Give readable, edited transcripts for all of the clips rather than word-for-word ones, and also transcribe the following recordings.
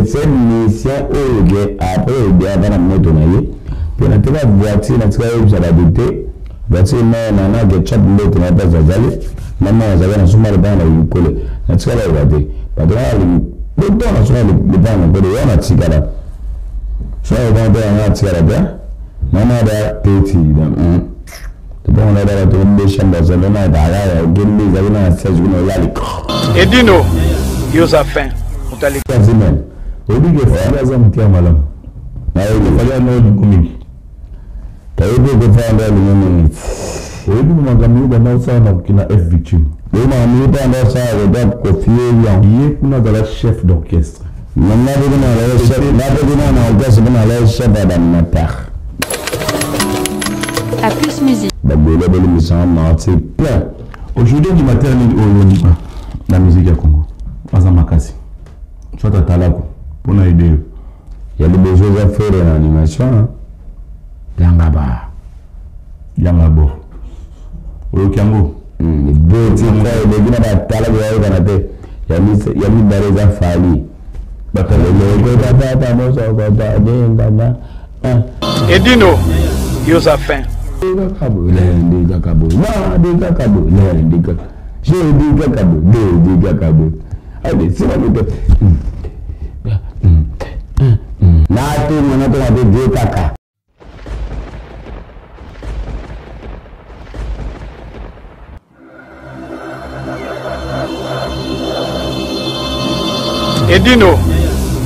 C'est musicien oyo ke après obi aza na moto na ye mpe natika voiture natika yebisa bato te voiture moko na na ketchup mbote na place azali na moko azali na soma lopanga na likolo natikala yoka te bato na boto na soma lopanga na likolo yo natikala soma lopanga te yango natikala te mama da peti tobongo na dala tokombe chambre azali na dala ya okende ezali na siège kuna olali. Edino yo oza fin moto aleki. Azimel oyebi ke Fally aza moto ya malamu nayebi Fally ano olingo mingi tayebi eke Fally ando alingo mingi oyebi makambo yo banda osala na kokina F victime oyebi makambo yo banda osala kota Koffi Olomide ye kuna azala chef d'orchestre nga pe kuna azala chef nga pe kuna na orchestre kuna azala chef ya ba motard. A plus musique. Bagolo bolimbisanga martyr plein. Aujourd'hui animateur nini oyo ondima na musique ya Congo aza makasi soit atalako mpona aide yo? Ya liboso eza Ferre na animation yanga ba yanga bo oyoki yango ebeti ka eleki na batalako yayokana te. Ya mibale eza Fally batalelekotapata mosokota dengana. Edino yo oza fin. Kaka boye lundi kaka boye mardi kaka boye lundi kaka jeudi kaka boye jeudi kaka boye allez sima moto natonga natonga te die kaka. Edino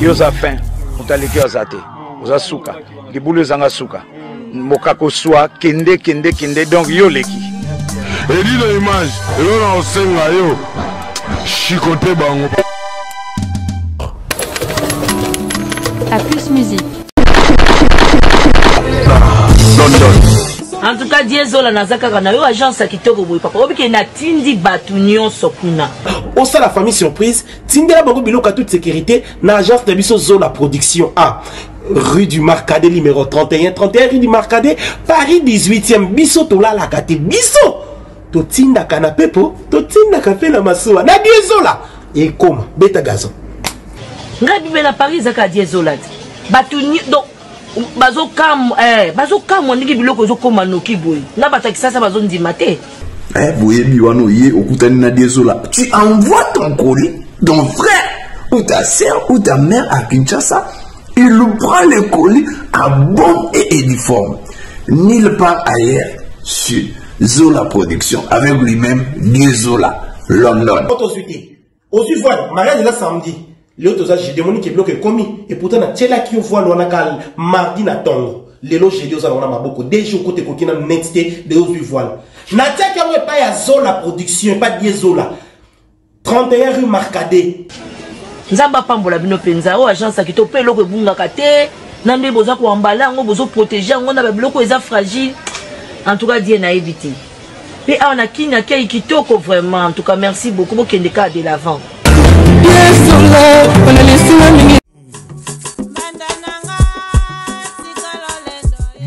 yo oza fin moto aleki yo aza te oza suka libulu ezanga suka mokako swa kende kende kende donc yo oleki. Edino image elo na osenga yo chicote bango. A plus musique. London. En tout cas, Diesola naza kaka na yo agence ya kitoko boye papa. Obike natindi batu nyonso kuna. Osala famille surprise, tindela bango biloko ya toute sécurité na agence na biso Zola Production A. Rue du Marcadet numéro 31, 31 rue du Marcadet, Paris 18e. Biso tolalaka te, biso totindaka na pepo, totindaka pe na masuwa. Na Diesola ekoma beta gazon. Ngai bibe na Paris ezaka Diesola te. Batu donc bazokamwa eh, bazokamwa ndenge biloko ezokoma noki boye na bato ya kisasa bazondima te. Eh, boyebi wana oye okutani na Diesola, tu envoies ton colis, ton frère ou ta sœur ou ta mère à Kinshasa, il prend le colis à bon et uniforme, nulle part ailleurs sur Zola Production avec lui-même Diesola London. Ozwi voile, mariage eza samedi. Lelo toza jeudi, omoni ke biloko ekomi et pourtant natielaki yo voile wana ka mardi na tongo. Lelo jeudi oza nango na maboko. Deux jours kote ekoki nanu net te, lelo ozwi voile. Natiaki yango epai ya Zola Production, epai Die Zola. 31 rue Marcadet. Nzambe apambola bino mpenza. Oyo agence ya kitoko mpe eloko ebungaka te. Na nde boza koambala yango, bozo protéger yango na ba biloko eza fragile. En tout cas, Die nayebi te. Pe awa na kin accueil kitoko vraiment en tout cas merci beaucoup bokende kaka de l'avant.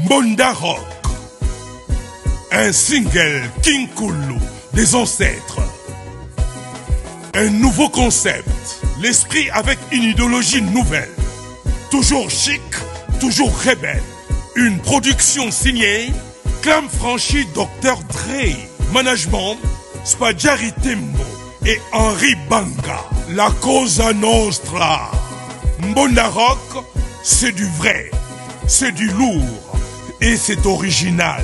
Mbonda Rock, un single King Kulu des ancêtres. Un nouveau concept, l'esprit avec une idéologie nouvelle. Toujours chic, toujours rebelle. Une production signée Clam Franchi Dr Dre, Management Spadjari Tembo et Henri Banga. La Cosa Nostra. Mbonda Rock, c'est du vrai, c'est du lourd et c'est original.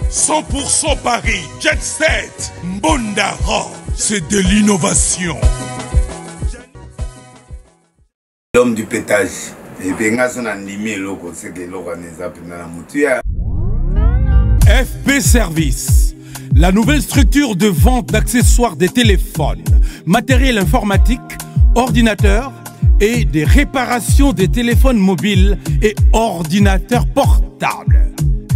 100% Paris, Jet Set, Mbonda Rock, c'est de l'innovation. L'homme du pétage. Et puis nga so na ndimi eloko seke eloko wana eza mpenza na motuya. FP Service, la nouvelle structure de vente d'accessoires des téléphones, matériel informatique, ordinateurs et des réparations des téléphones mobiles et ordinateurs portables.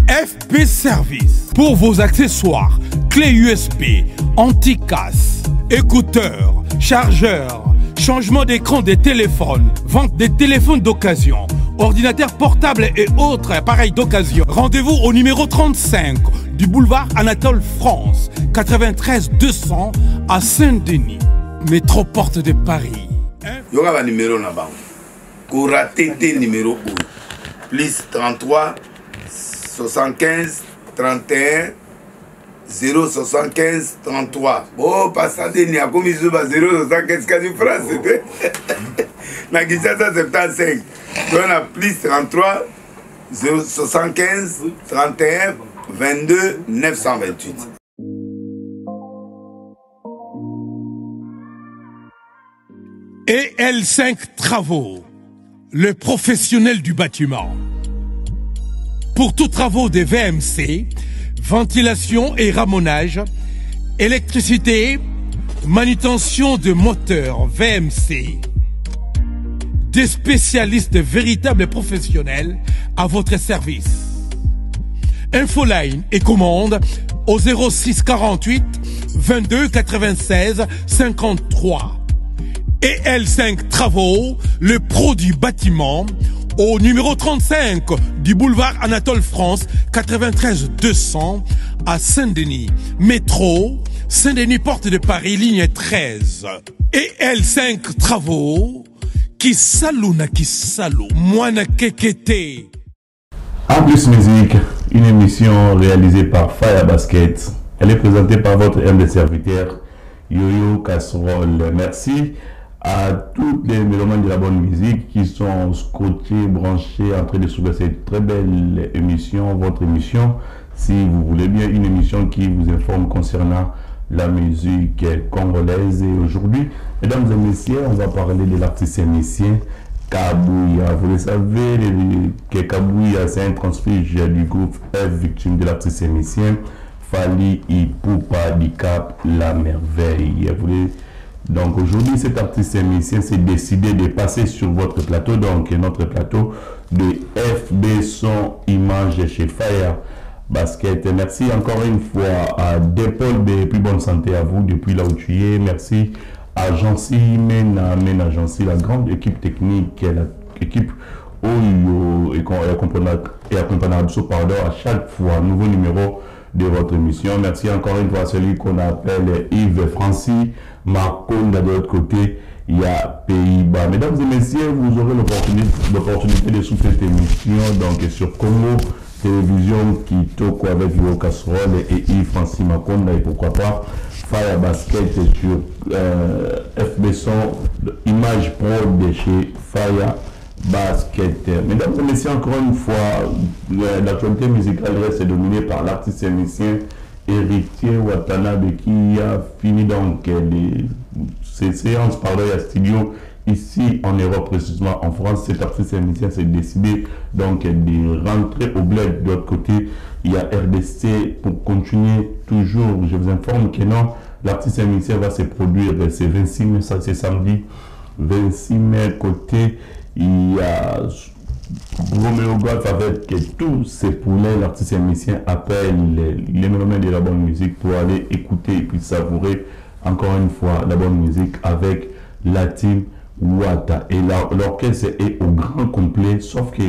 FP Service, pour vos accessoires, clés USB, anti-casse, écouteurs, chargeurs, changement d'écran des téléphones, vente des téléphones d'occasion, ordinateurs portables et autres appareils d'occasion. Rendez-vous au numéro 35 du boulevard Anatole France, 93 200 à Saint-Denis, métro porte de Paris. Yoka ba numéro na bango. Korate te numero oyo plus 33 75 31 075 33. Bo pasa deni akomi zuba 075 kasi France te. Na Kinshasa 75. Donc na plus 33 075 31 22 928. EL5 Travaux, le professionnel du bâtiment. Pour tous travaux des VMC, ventilation et ramonage, électricité, manutention de moteurs VMC. Des spécialistes véritables professionnels à votre service. Infoline et commande au 06 48 22 96 53. Et L5 Travaux, le pro du bâtiment, au numéro 35 du boulevard Anatole France, 93 200 à Saint-Denis. Métro, Saint-Denis, porte de Paris, ligne 13. Et L5 Travaux, qui salouna qui salou, moine kekete. En plus musique, une émission réalisée par Fire Basket. Elle est présentée par votre humble serviteur, Yoyo Casserole. Merci à toutes les mélomanes de la bonne musique qui sont scotchés, branchés, en train de suivre cette très belle émission, votre émission, si vous voulez bien, une émission qui vous informe concernant la musique congolaise. Et aujourd'hui, mesdames et messieurs, on va parler de l'artiste musicien Kabouya. Vous le savez, que Kabouya, c'est un transfuge du groupe F, victime de l'artiste musicien Fally Ipupa du Cap La Merveille. Vous voulez... Donc aujourd'hui, cet artiste musicien s'est décidé de passer sur votre plateau, donc notre plateau de FB Son Image chez Fire Basket. Merci encore une fois à Dépol B, et puis bonne santé à vous depuis là où tu es. Merci à Jancy Mena, Mena Jancy, la grande équipe technique, l'équipe Oyo et accompagnera pardon, à chaque fois, nouveau numéro de votre émission. Merci encore une fois à celui qu'on appelle Yves Francis Marconda de l'autre côté, il y a Pays-Bas. Mesdames et messieurs, vous aurez l'opportunité de suivre cette émission donc sur Congo Télévision Kitoko avec Yo Casserole et Yves Francis Makonda et pourquoi pas Fire Basket sur FB Son, Image Pro de chez Fire Basket. Mesdames et messieurs, encore une fois, l'actualité musicale reste dominée par l'artiste musicien Héritier Watanabe qui a fini donc ses séances pardon, à studio ici en Europe, précisément en France. Cet artiste musicien s'est décidé donc de rentrer au bled. De l'autre côté, il y a RDC pour continuer toujours. Je vous informe que non, l'artiste musicien va se produire ce 26 mai, ça c'est samedi 26 mai. Côté, il y a Roméo Golf avec tous ses poulets. L'artiste musicien appelle les mélomènes de la bonne musique pour aller écouter et puis savourer encore une fois la bonne musique avec la team Wata. Et l'orchestre est au grand complet, sauf que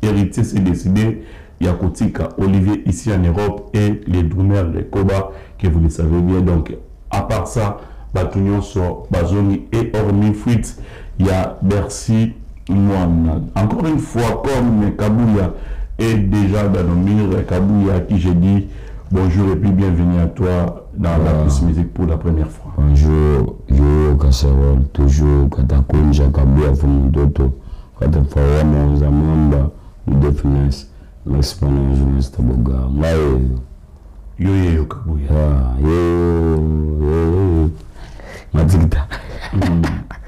Héritier s'est décidé, Yakotika, Olivier ici en Europe et les drummers de Koba, que vous le savez bien. Donc, à part ça, Batounion sur Bazoni et hormis fuite, il y a Bercy Moine. Encore une fois, comme Kabouya est déjà dans nos murs, Kabouya à qui j'ai dit bonjour et puis bienvenue à toi dans la Plus Musique pour la première fois. Bonjour, Yo Casserole, toujours Katakunja Kabouya Fumundoto, Katafawa Mamba, de finesse, l'expérience jeunesse Taboga. Yo Yo Kabouya. Yo Yo Matikita.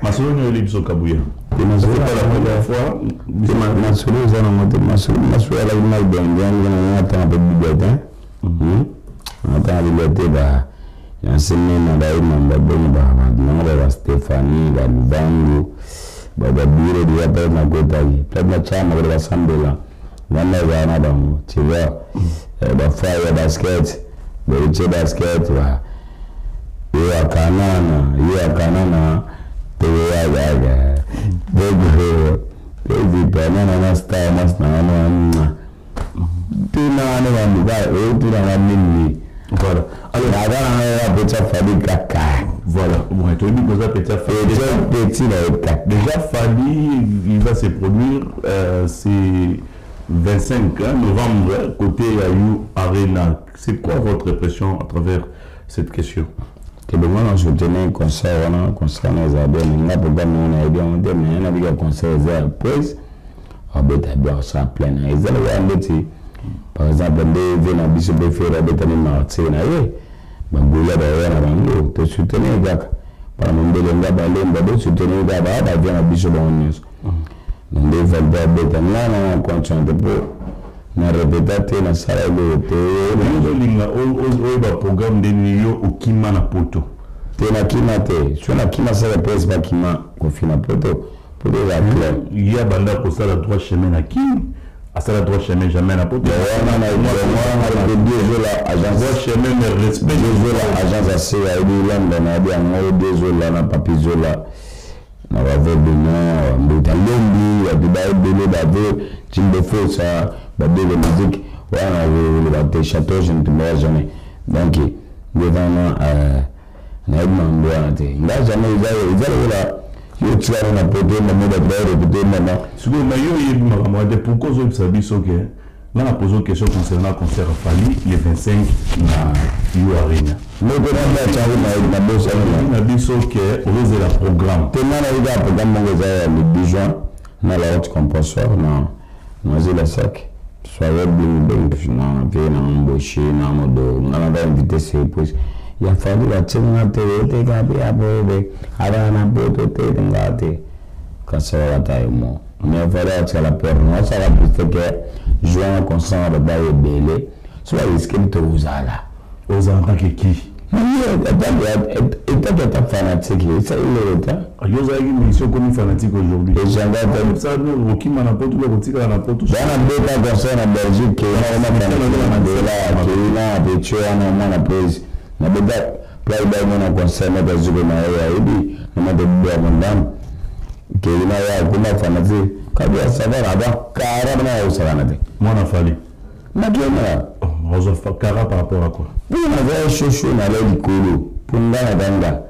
Masolo ni Olibso Kabouya. Masolo la première fois. Masolo eza nango te, masolo alaki na bengi natanga mpe bibliothèque. Natanga bibliothèque ba yansemena bayemamba boni bango ba Stéphanie ba Luvangu ba babiro deja mpe nakotaki mpe nachama kote basambela ngana ezala na bango, tu vois, bafaya basket beriche basket ba yo akanana yo akanana teyayaga bego ezipanana na star masinangana tunana bantu ba otunana nini. Voilà. Alors, avant, on a fali kaka. Voilà. Bon, toyebi koza petit Fally. Petit na Déjà Fally, il va se produire, c'est 25 novembre, côté U Arena. C'est quoi votre impression à travers cette question? Te bongo na soutenir concert wana, concert na eza bien. Nga programme wana nayebi yango te, mais nabika concert eza ya prise, abeta bien, osala plein na eza lokola ndeti par exemple nde ve na biso mpe Ferre abetami martyr na ye, bagoya baoya na bango. Tosoutenir kaka bana mondele, nga balemba, bosoutenir kaka baa bavia na biso bango nyonso. Nde valide abeta, nga na continue mpo na répéta te, nasala eloko te. Ozolinga oyeba programme ndeni yo okima na poto? Te, nakima te. So nakima, sala presse bakima Kofi na poto, poto eza clair. Ye abanda kosala droit chemin na Kini, asala droit chemin jamais na poto. Wana Zola agence. Droit chemin mais respect. Zola agence ase ayebi London, ayebi yango. De Zola na Papi Zola na bave bino mbuta lombi, bato baebele bave timbe fosa babele musique wana koloba te. Château, je ne tomberai jamais. Donc nde wana nayebi mambo wana te. Nga jamais, eza lokola yo tikana na poto mamo, bato barépéter mama. Sikoyo na yo oyebi makambo wana te, pourquoi ozoyebisa biso ke nga na pose question concernant concert Fally le 25 na U Arena? Moko na ngai na bosani. Na biso ke ozozela programme. Te, nga nayebi kaka programme moko eza ya le 10 juin na la haute compresseur na Noisy-le-Sec, soirée bling bling na vie na Mboshi na modo. Nga na ba invité surprise ya Fally, batinga te oteka mpe ya bobe abana na poto te, nga te kasala bata yo mo. Mais Fally atikala peur nasala plus ke juin concert baba ebele so barisque tokozala. Oza en tant que qui? Etaki ata fanatique esali lelo te. Yo ozalaki musicien, okomi fanatique aujourd'hui. Ejanga. Okima na poto, kotikala na poto. Bana beta concert na Belgique, keina keina petit wana mwana prise na beta playback na concert moko azuko na ye, ayebi na moto bia mondam keina ya akoma fanatique kabi asavar aba kara na osakana te. Mwana Fally. Nakena. Ozwa kara par rapport à quoi? Mpo naza shosho na le likolo mpo nga na banga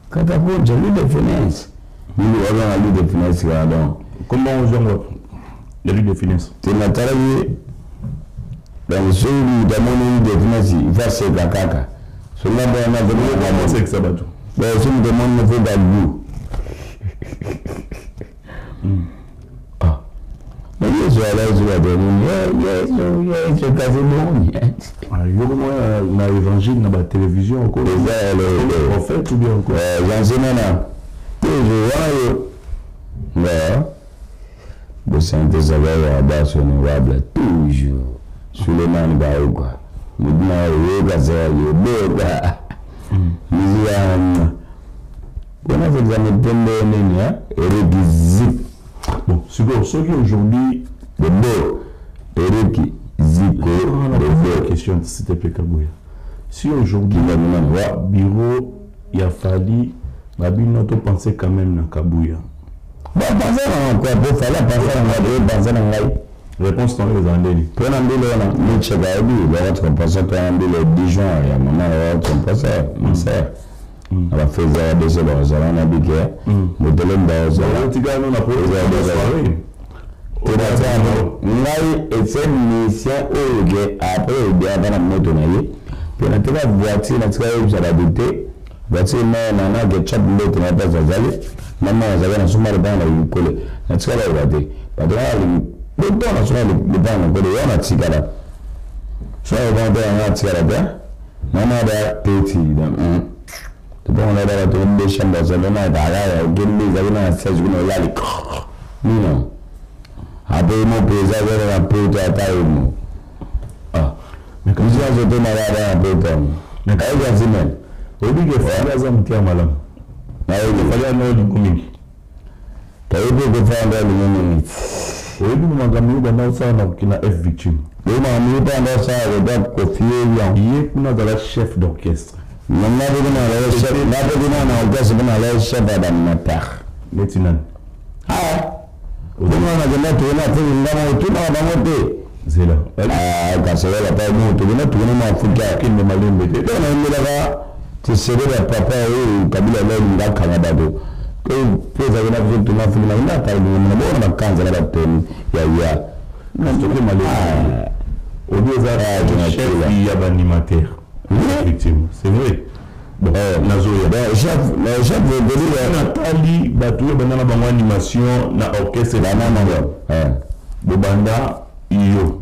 kaka konja Louis de Finesse, lili wazanga Louis de Finesse kaka donc. Comment ozwango ya Louis de Finesse? Te, natalaki. Donc soki moto amoni Louis de Finesse, il faut aseka kaka. Songa bona osekisa bato. Soki moto amoni, faut bagu. Yesu alazuka te nini, Yesu, Yesu kasi boni. Yo komona na évangile na batélévision. Eza prophète ou bien encore? Jansenana tezo wana yo nga bosante zaka baso honorable toujours Suleiman Baoka mutima oyoka zaka yoboka mizika mpona sekisa mipembe nini Eric Zik. Bon, sikoyo soki aujourd'hui Bobo Eric Ziko. Bobo, question s'il te plaît, Kabuya. Si aujourd'hui bureau ya Fally babino topenser quand même na Kabuya? Bapense na quoi? Po Fally apense na ngai, pense na ngai. Réponse tongo eza ndeni? Mpo na ndele wana micheka yebi bakati komposa to wana ndele 10 juin ya mama bakati komposa ma sœur na bafeza ya biso bakozala na bike motele bakozala. Otikala no na soirée. Ngai ese musicien oyo ke après obiaka na moto na ye mpe natika voiture, natika yebisa bato te. Voiture moko na na ketchup mbote na place azali mama azali na soma lopango na likolo, natika baloba te bato wana boto na soma lopango na likolo wana natikala soma lopango te yango natikala te mama da peti lopango na dala to nde chambre azali na kala okende ezali na siège kuna olali nino ape mo peza azali na poto ata yo mo biso nyonso te na na poto ayebi asimene. Oyebi ke Fally aza moto ya malamu. Nayebi. Fally ana olingo mingi. Toyebi ekofanda olingo mingi. Oyebi makambo oyo banda osala na F Victime? Oyo makambo oyo banda osala kota Kofi oyo. Ye kuna azala chef d'orchestre. Nga mpe kuna na orchestre mpe nazala chef ya bamotard. Neti nani? Kuna nakenda tokenda Afrika ngama otunaka bango te. Zela. Kasi wala pa mo tokenda tokenda na Afrika. Kende malembe te. Mpe nayembelaka. Tshisekedi ya papa oyo Kabila alolinga akanga bato mpo ezalaki na biso tuna fili na ina na bona bakanza na batoni ya ya Obi oza chef ya baanimateur, effectivement, c'est vrai. Bon, nazoya chef. Natali bato oyo banda na bango animation na orchestre bobanda yo.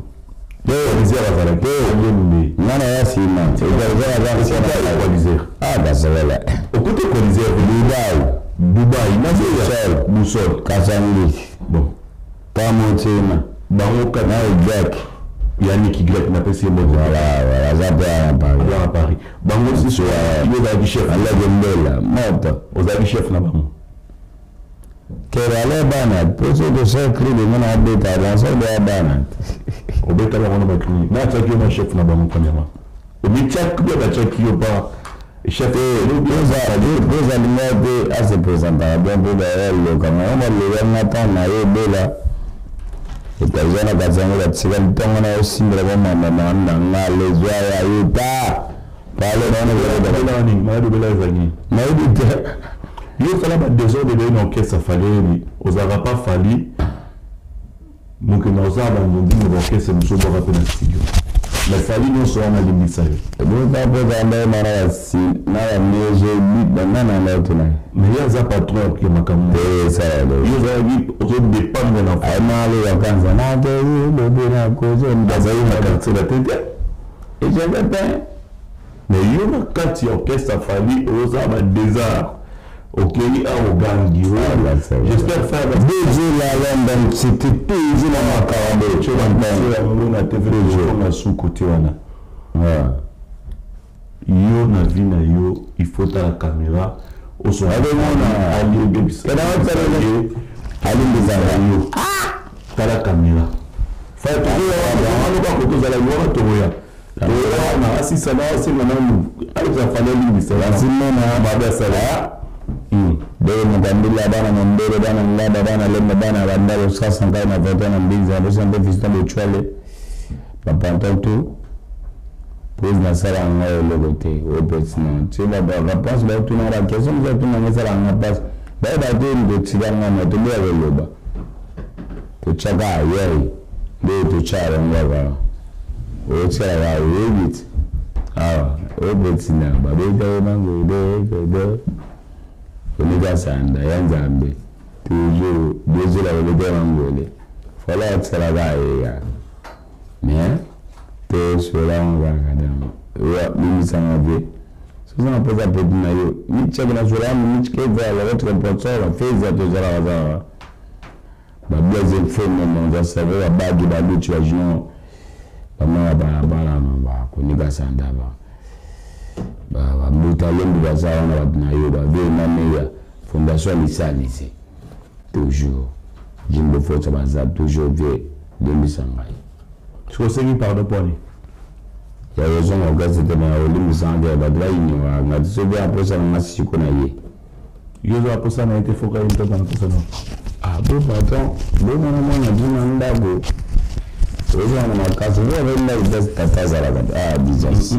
Equalizer azalaki Lembe. Nga na ya nsima. Equalizer. Ah, kasakala. Okuti equalizer. Dubai. Dubai, nazoya Busol. Kasangi. Bon. Kamotsema. Bango na Jack. Yannick Y, napesi ye mbote. Voilà, voilà, aza mpe wana Paris. Aza na Paris. Bango lisusu, yo ozalaki chef. Aleke Mbela moto. Ozalaki chef na bango. Kerale bana mpo soki tosala cri de ngana abeta dansa ya bana. Obeta bango na bacri na atiaki yo na chef na bango. Premièrement, omitiaki mpe batiaki yo pa chef. Poza alinga te ase présentaka bien mpo bayalokanga ngo balobanga ntango na ye ebela etaza na kati yango batika ntongo na osimbela bamama na nga lezwa ya ye ta. Maladi obela ezalaki. Nayebi te. Yo osala badésordre ebele na orchestre. Fally, oyebi ozalaka pa Fally mokenda ozala bandondi na baorchestre mosusu, obwaka mpe na studio, mais Fally nyonso wana alimbisa yo. Ebota mpo nde mana na bamezo nana na otuna. Mais ye aza patron ya makambo. Te, esala. Yo ozalaki ozodépendre na ayemalo bakanza nakei lobi nakozo. Azali na quartier la te te. Ezaka te. Mais yo na kati ya orchestre Fally ozala badésart, okei awa, ogangi. J'espère faire Toujours la London, c'était toujours na makambo. Yango na TV na su kote wana. Yo na vie na yo, il faut tala caméra. Alimbisaka. Yo tala caméra, aloba kote ozala yo wana, tokoya wana asisa na asenga nanu alekisa Fally alimbisa. Asimona. Mabe asala. Deo mokambila bana mondele, bana ngaba, bana lemba, bana bandalo sasa ngai na voto na mbinza bosa mpe fiston bocwale bapanton tu pose nasala yango eloko te opesi na ti bapense batunanga baquestion mosu atunanga esala yanga mpasi bayeba te kotika nga na toboya koloba totyaka ayei nde totya yango kaka otialaka oyebi ti awa obetina babeta mangodekodo onika sanda ya Nzambe toujours dezela babeta mangole fala atikalaka ayeya mais tosolango kaka donc limbisanga te soza na mposa peti na yo micheke na solamu michikezala vatika feza tozalaka zalaka bablaise mfomo zasave babagi baluchi bajunior bamaka balabala na bakonika sanda bambuta lembi baza wana bato na yo bavie mameya fondation ya lisalise toujours jimbo forza baza toujours vie limbisa ngai. Soki osengi pardon mponi Ya kozonga okasi te na olimbisanga te bato bayinyokaka nga ti soki aposa nanga siko na ye. Yo oza aposa na ye te, foka ye mtoto na posa na. Ah bo patron, bomona mwana bino ndako ozala na makasi bo abe ndako te tata azalaka te ah disons.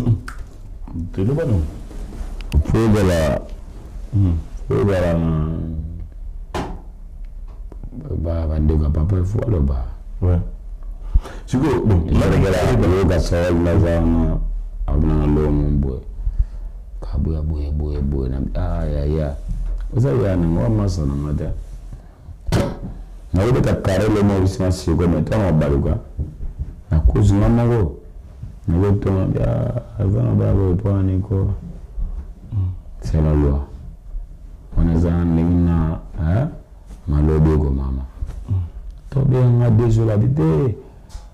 Teloba no. Fo ozala na bandeko ya papa efo aloba. Sikoyo bon. Yoka sawali naza wana abonanga longo boye kaboya boye boye boye na ah yaya oza ya nango wamasa nanga te nakobeta karele moko siko me ntango baluka nakuzinga moko nakotonga avana baya boye mpona niko c'est la loi wana eza ndenge na malobi ekomama tobenga desolati te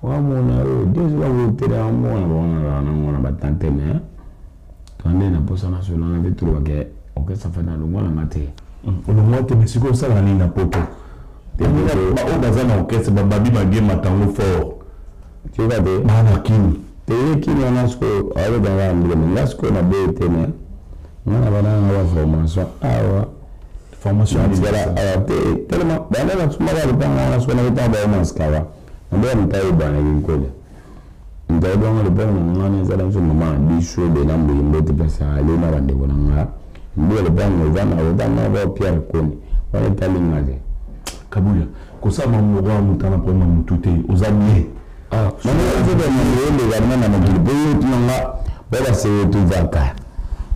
wamona oyo desola kotela mona baonalaka nango na batante me tande na mposa nasolanga te tolobake orchestre Fally na longwa nanga te. Olongwa te, mais sikoyo osalaka nini na poto? Oyo baza na orchestre bababi magema tango fort. Tika te. Bana kini. Teye kini wana sikoyo alobanga ndenge nga sikoyo naboye te me nga na bana nanga baformation awa. Formation? Natikala awa te tellement banda nasumaka lopanga wana sikoyo nakotanga bao maskara naboya moto ayebanaki nkole. Nzali bongo lopango na nga wana eza na biso mama na biso Bena Mbuyi mbote place ale na bandeko na nga mbuya lopango ovanda ovanda ba Pierre Koni wana etali nga te. Kabuya kosala mambo ya moto na problème ya motu te oza bien. Ah, mama ozoba mambo eleka na na mokili po yo tuna nga ba ba se retrouva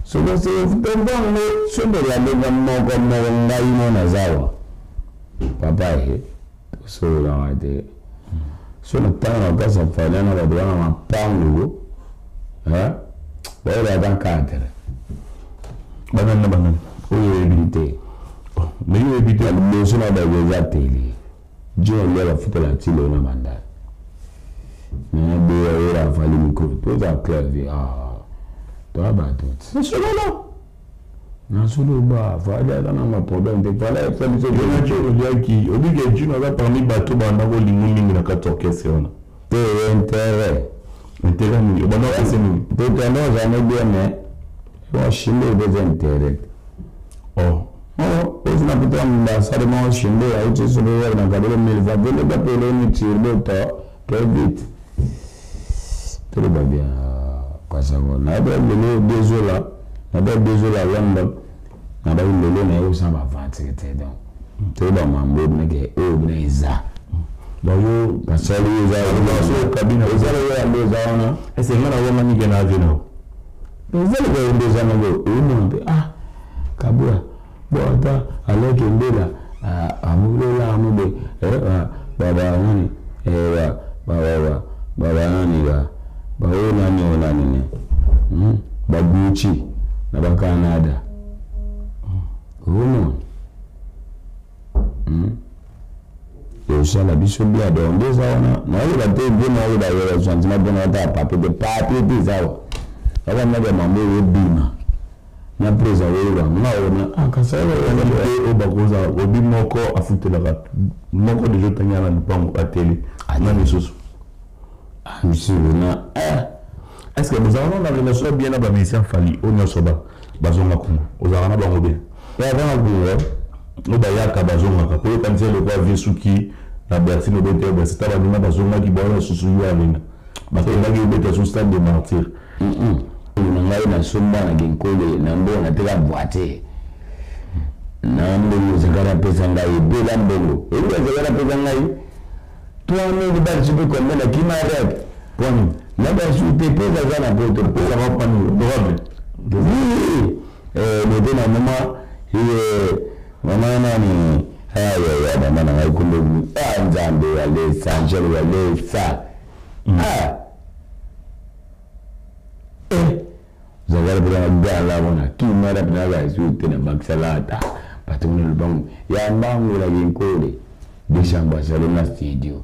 soki se retrouva ngo sombela ndenge moko moko ngai mo nazawa papa ye tosololaka te so na ntango na place ya fana na bato wana mapango baoyo ata cadre banani na banani oyo oyebi te oh, mais yo oyebi te liboso na bato eza tele jo olia bafutela tilo na bandal nana boya oyo afali mikro toza clavier ah, toa bato solola Nazoloba Fally aza na ma problème te Fally ayebisa biso que Yo na oliaki obike Djino aza parmi bato banda kolingo mingi na kati orchestre wana te intérêt intérêt nini obanda kopesa nini te tanda ozala no bien mais washimbe epesa intérêt oh oh ozi na kuta ambasade ma washimbe auti sobe na kabelo milva vele bapele ni tirbo to très vite toloba bien kasako nayebi lelo dezola nayebi dezola london nayebi lelo naye kosala baventure te donc toyeba mambo ebinake oyo bina eza bayo basali eza lokola nde eza wana ese nga nawanga nike na avie nao eza lokola nde eza nango omona mpe ah kabula bo ata aleke mbela amulola amube baba nani baba baba nani ba baoyo nani oyo nani ne baguchi na bakanada omona osala biso bia donc nde eza wana nayoba te bie nayoba yoba sentiment mpona ata papier te papier te eza awa awa mambo oyo ebima na presa oyoka nga ona akasaaoyo bakoza obi moko afutelaka moko deja otangi na lupango atele na misusu misusu na est ce que bozalaka na relation ya bien na bamusicien fali oyo nyonso bazonga congo ozalaka na bango bien bazonga congo oyo bayaka bazongaka po yokanisa eloko avie suki na bercy nobete yo bercy ta baninga bazongaki baoyo lisusu yo alena bakendaki obeta su stade de martyr na ngai nasomba na kinkole na mbongo nateka voiture na mbongo zakala apesa ngai ebela mbongo eyi zakala apesa ngai 3000 balles soki combien na kima rep poni na basu te mpe aza na poto ozaka pani honorable moto na mama mama nani ayaya mama na ngai kombo nzambe walesa angele walesa zakala mpe na gala wana kimara mpe naka esu te na bakisalata bato kuna lobango ya mbango kinkole dechambre asali na studio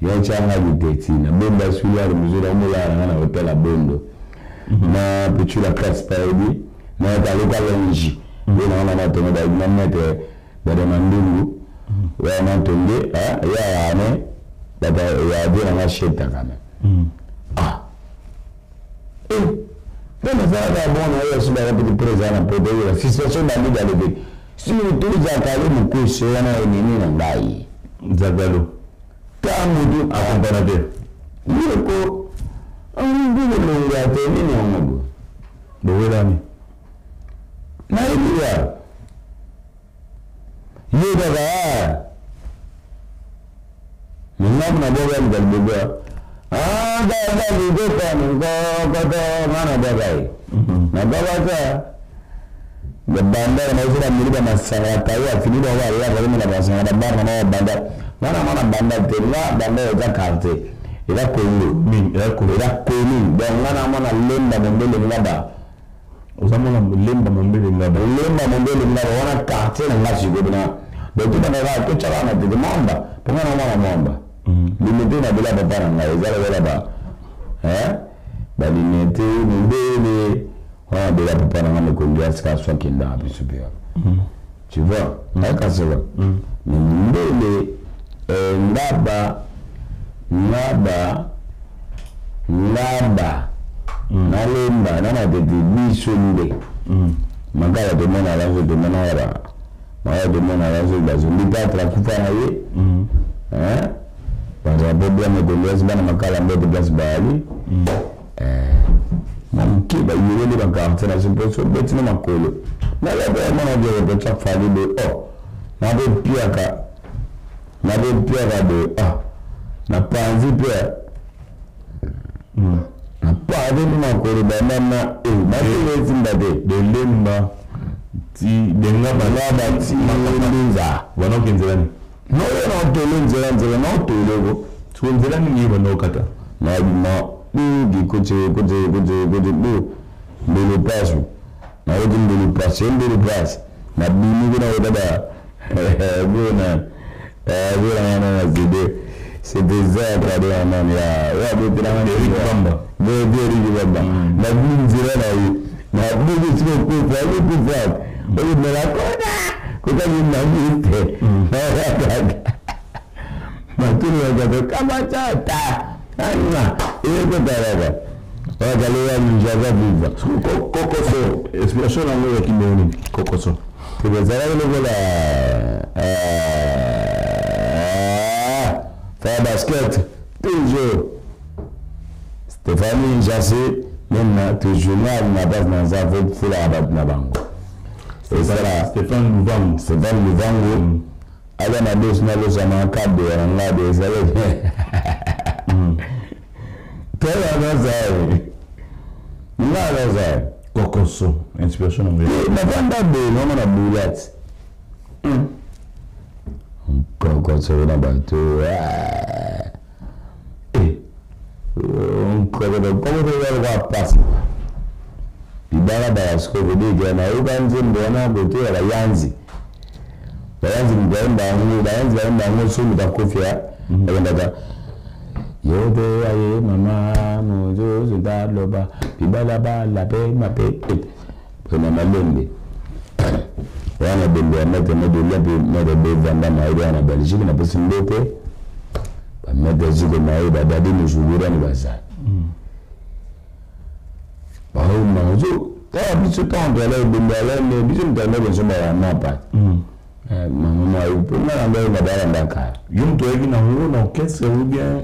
yotyanga kiteti na bomba suliare mozoli amolala nga na hotel ya bondo na petula classe payebi na taluka longi ye na wana natongo bayebi na maître dada mandungu wana tonge ya ane dada ya die nanga sheta quand même ah mpe nasalaka mwana oyo asubaka pete mpe eza na poto oyo situation bandi balobi surtout zakalo mokoso wana enemi na ngai zakalo ta motu accompagnateur yeko ndilolongo ya te nini yango bo bowelani nayebi ya ye kaka mingaku na boka mukaliboka nga na ye nababaka babandaka nazo bameli bamasanga tayo afini bango balaka komela masanga babara na babanda nga na mwana banda te nga banda eza quartier eza congo eza commune donc nga na mwana lemba mombele ngaba oza mwana lemba mombele ngaba lemba mombele ngaba wana quartier na nga sikoyo na donc tobandaka totyaka na tete mwamba mpo nga na mwana mwamba limete na bela papa na ngai eza lokola ba balimete mindele wana bela papa na ngai mokonzi ya sika so akendaka biso mpe tu vois ayakaseka mais mindele ngaba ngaba ngaba nalemba na matete biso nde makala tomonaka so tomonaka makala tomonaka so bazombi patre akufa na ye bazala mpo bien mes bana makala mbote place bayali. Moke bayeleli baquartier na biso obeti na makolo nalabamona biokotya fali boye o nabepiaka nabepiaka boye a napanzi mpe napanzi mpe makolo banana basili esimba te delemba ti denga bati nza wana oke nzela nini noyo naotole nzela nzela naotoleko siko nzela nini ye banda okata nabima mingi kote kote kote kote bo mbele pasu naoti mbele pasi mbele pasi nabimi kuna kota ba bona bona wana na zede c'était ça trade wana ya ya betelanga Eric Bamba bete Eric Bamba nabimi nzela na ye nabimi siko kufa kufa oyo kona kota binami te nakakaka matulu yakato kamachata anga eyekotalaka wakaleya minjaka viva kokoso explication nango eyaki ndenge nini kokoso ezalaki lokola fa basket toujours Stéphanie Jassé même na toujours nga na base na nza fulaka bato na bango ezala Stéphane Luvangu Stéphane Luvangu aza na dosi nalosama kado ya nga de ezalaki tala nazali nga nazali kokoso inspiration nango navanda boye noma na bulati kokoso na bato kokoso pasi bibalabala sikoyo kodekela nayoka nzembo wana kote ya bayanzi bayanzi moto ayemba yango bayanzi bayemba yango so moto akofia akendaka yote aye mama mozozo taloba bibalabala pe mape pena malembe wana bembe ya maître medolia mpe maître bevanda mayebi wana Belgique napesi mbote bamaître ziko maye badadi mozugurani bazali baomazo tala biso ntango toala ebembe alambe biso moto alaki nsomba ya mapa mama maye mpo nga na ngai nabalanda kala yo moto oyaki nango na orchestre ou bien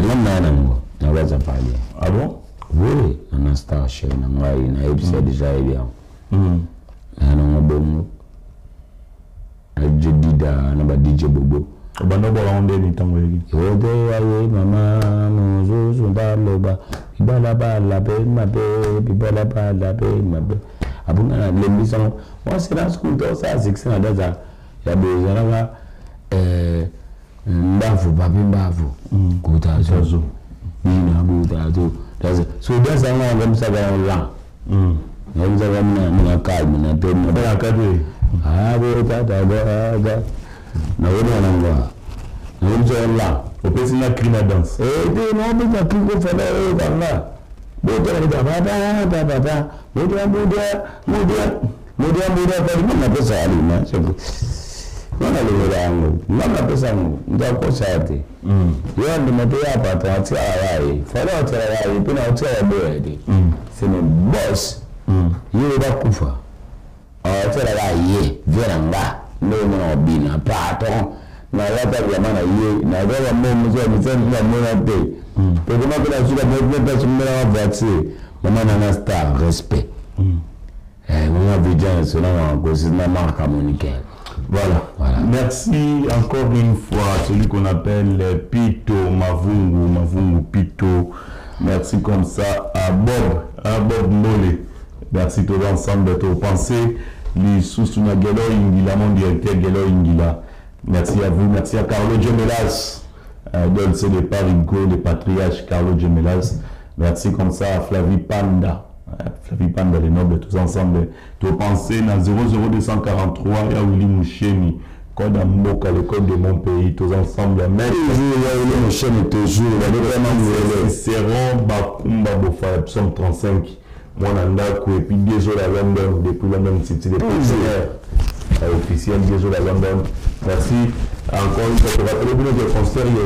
nga naa nango nabaza pale ah bon oui nana star chez na ngai nayebisa déjà yebi yango naa nango bongo na dj dida na ba dj bobo obanda obwaka ngo ndeni ntango oyaki yote aye mama mosusu ndaloba bibalabala pe mabe bibalabala pe mabe abonga nalembisango wasela sikuta osala succès na data ya boye ezalaka mbavu papi mbavu kutazo bina kutazo so dasa yango yangomisaka yango lan yangomisaka mina calme na te abotataaa nakona nango nakomisa la opesi nga cri na danse te naopesa cri kofala oyokanga botala papa papa mudia mudia mudia mudia mudia pali nga napesa alima nga nalongola yango nga napesa yango nzakosa te yo andima te ya patron atikala ye fala atikala ye mpe na otikala boya te c'est mon boss ye bakufa atikala ye vie na nga ndenge mona obina patron nalata bilamba na ye nazaka momoso misali namona te pokoma mpe nasuka mopesomela voiture mama nana star respect mama vidjan national makosi na marka monikel. Voilà. Voilà. Merci encore une fois à celui qu'on appelle Pito Mavungu, Mavungu Pito. Merci comme ça à Bob Mbole. Merci tout l'ensemble de tes pensées. Les Sousouna Gelo Ingila, mon directeur Gelo Ingila. Merci à vous, merci à Carlo Gemelas, Dolce de Parigo, le patriarche Carlo Gemelas. Merci comme ça à Flavie Panda. Flavie Panda, les nobles, tous ensemble. Tout penser dans 00243, ya Willy Moucheni, code à Mboka, le code de mon pays, tous ensemble. Merci. Toujours, Willy Moucheni, toujours. Cicéron Bakumba Bofa, psaume 35. Moi, Nandako, et puis désolé à London, depuis London City, les partenaires officiels, désolé à London. Merci. Encore une fois, pour rappeler que concert, il y a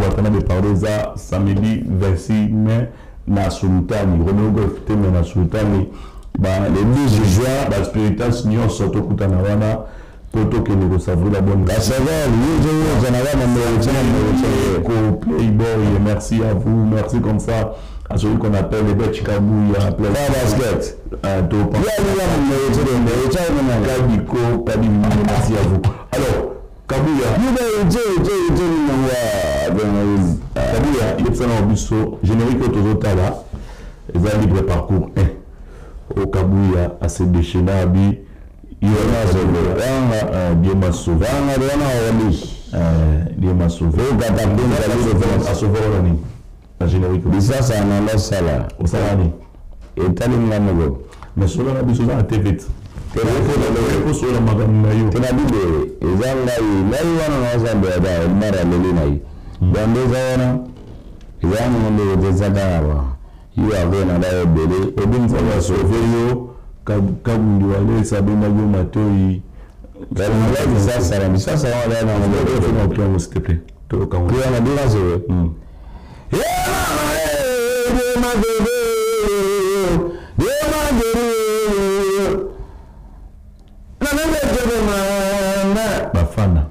Watanabe Parleza, samedi 26 mai, na Sultani, Romeo Golf Teme na Sultani, le 12 juin, ba spiritas nyonso tokutana wana po tokende kosavre la bonne la saveur. Playboy, merci à vous, merci comme ça à celui qu'on appelle les Betch Kabouya, basket. Kadiko, merci à vous. Alors, Kabouya, Kabouya, il y a un biso générique tozotala, eza libre parcours 1. Au Kabouya, à se déchaîner, abi, Dieu m'a sauvé. Dieu m'a sauvé. A sauvé la générique. Bisasa na losala. Osala nini? Etali nga moko. Mais solo na biso oza na te vite. Osola makambo na yo. Te na bible eza ngai ngai wana naozambela ta mara leli na ye. Donc eza wana eza wana ndeko te eza kaka ba yo akoye na dao ebele. Obi Nzambe asauve yo Kabundi Walesa abendaki yo matoi. Bisasa na bisasa wana na s'il te plaît. Toyoka na bino zoe. Bafana.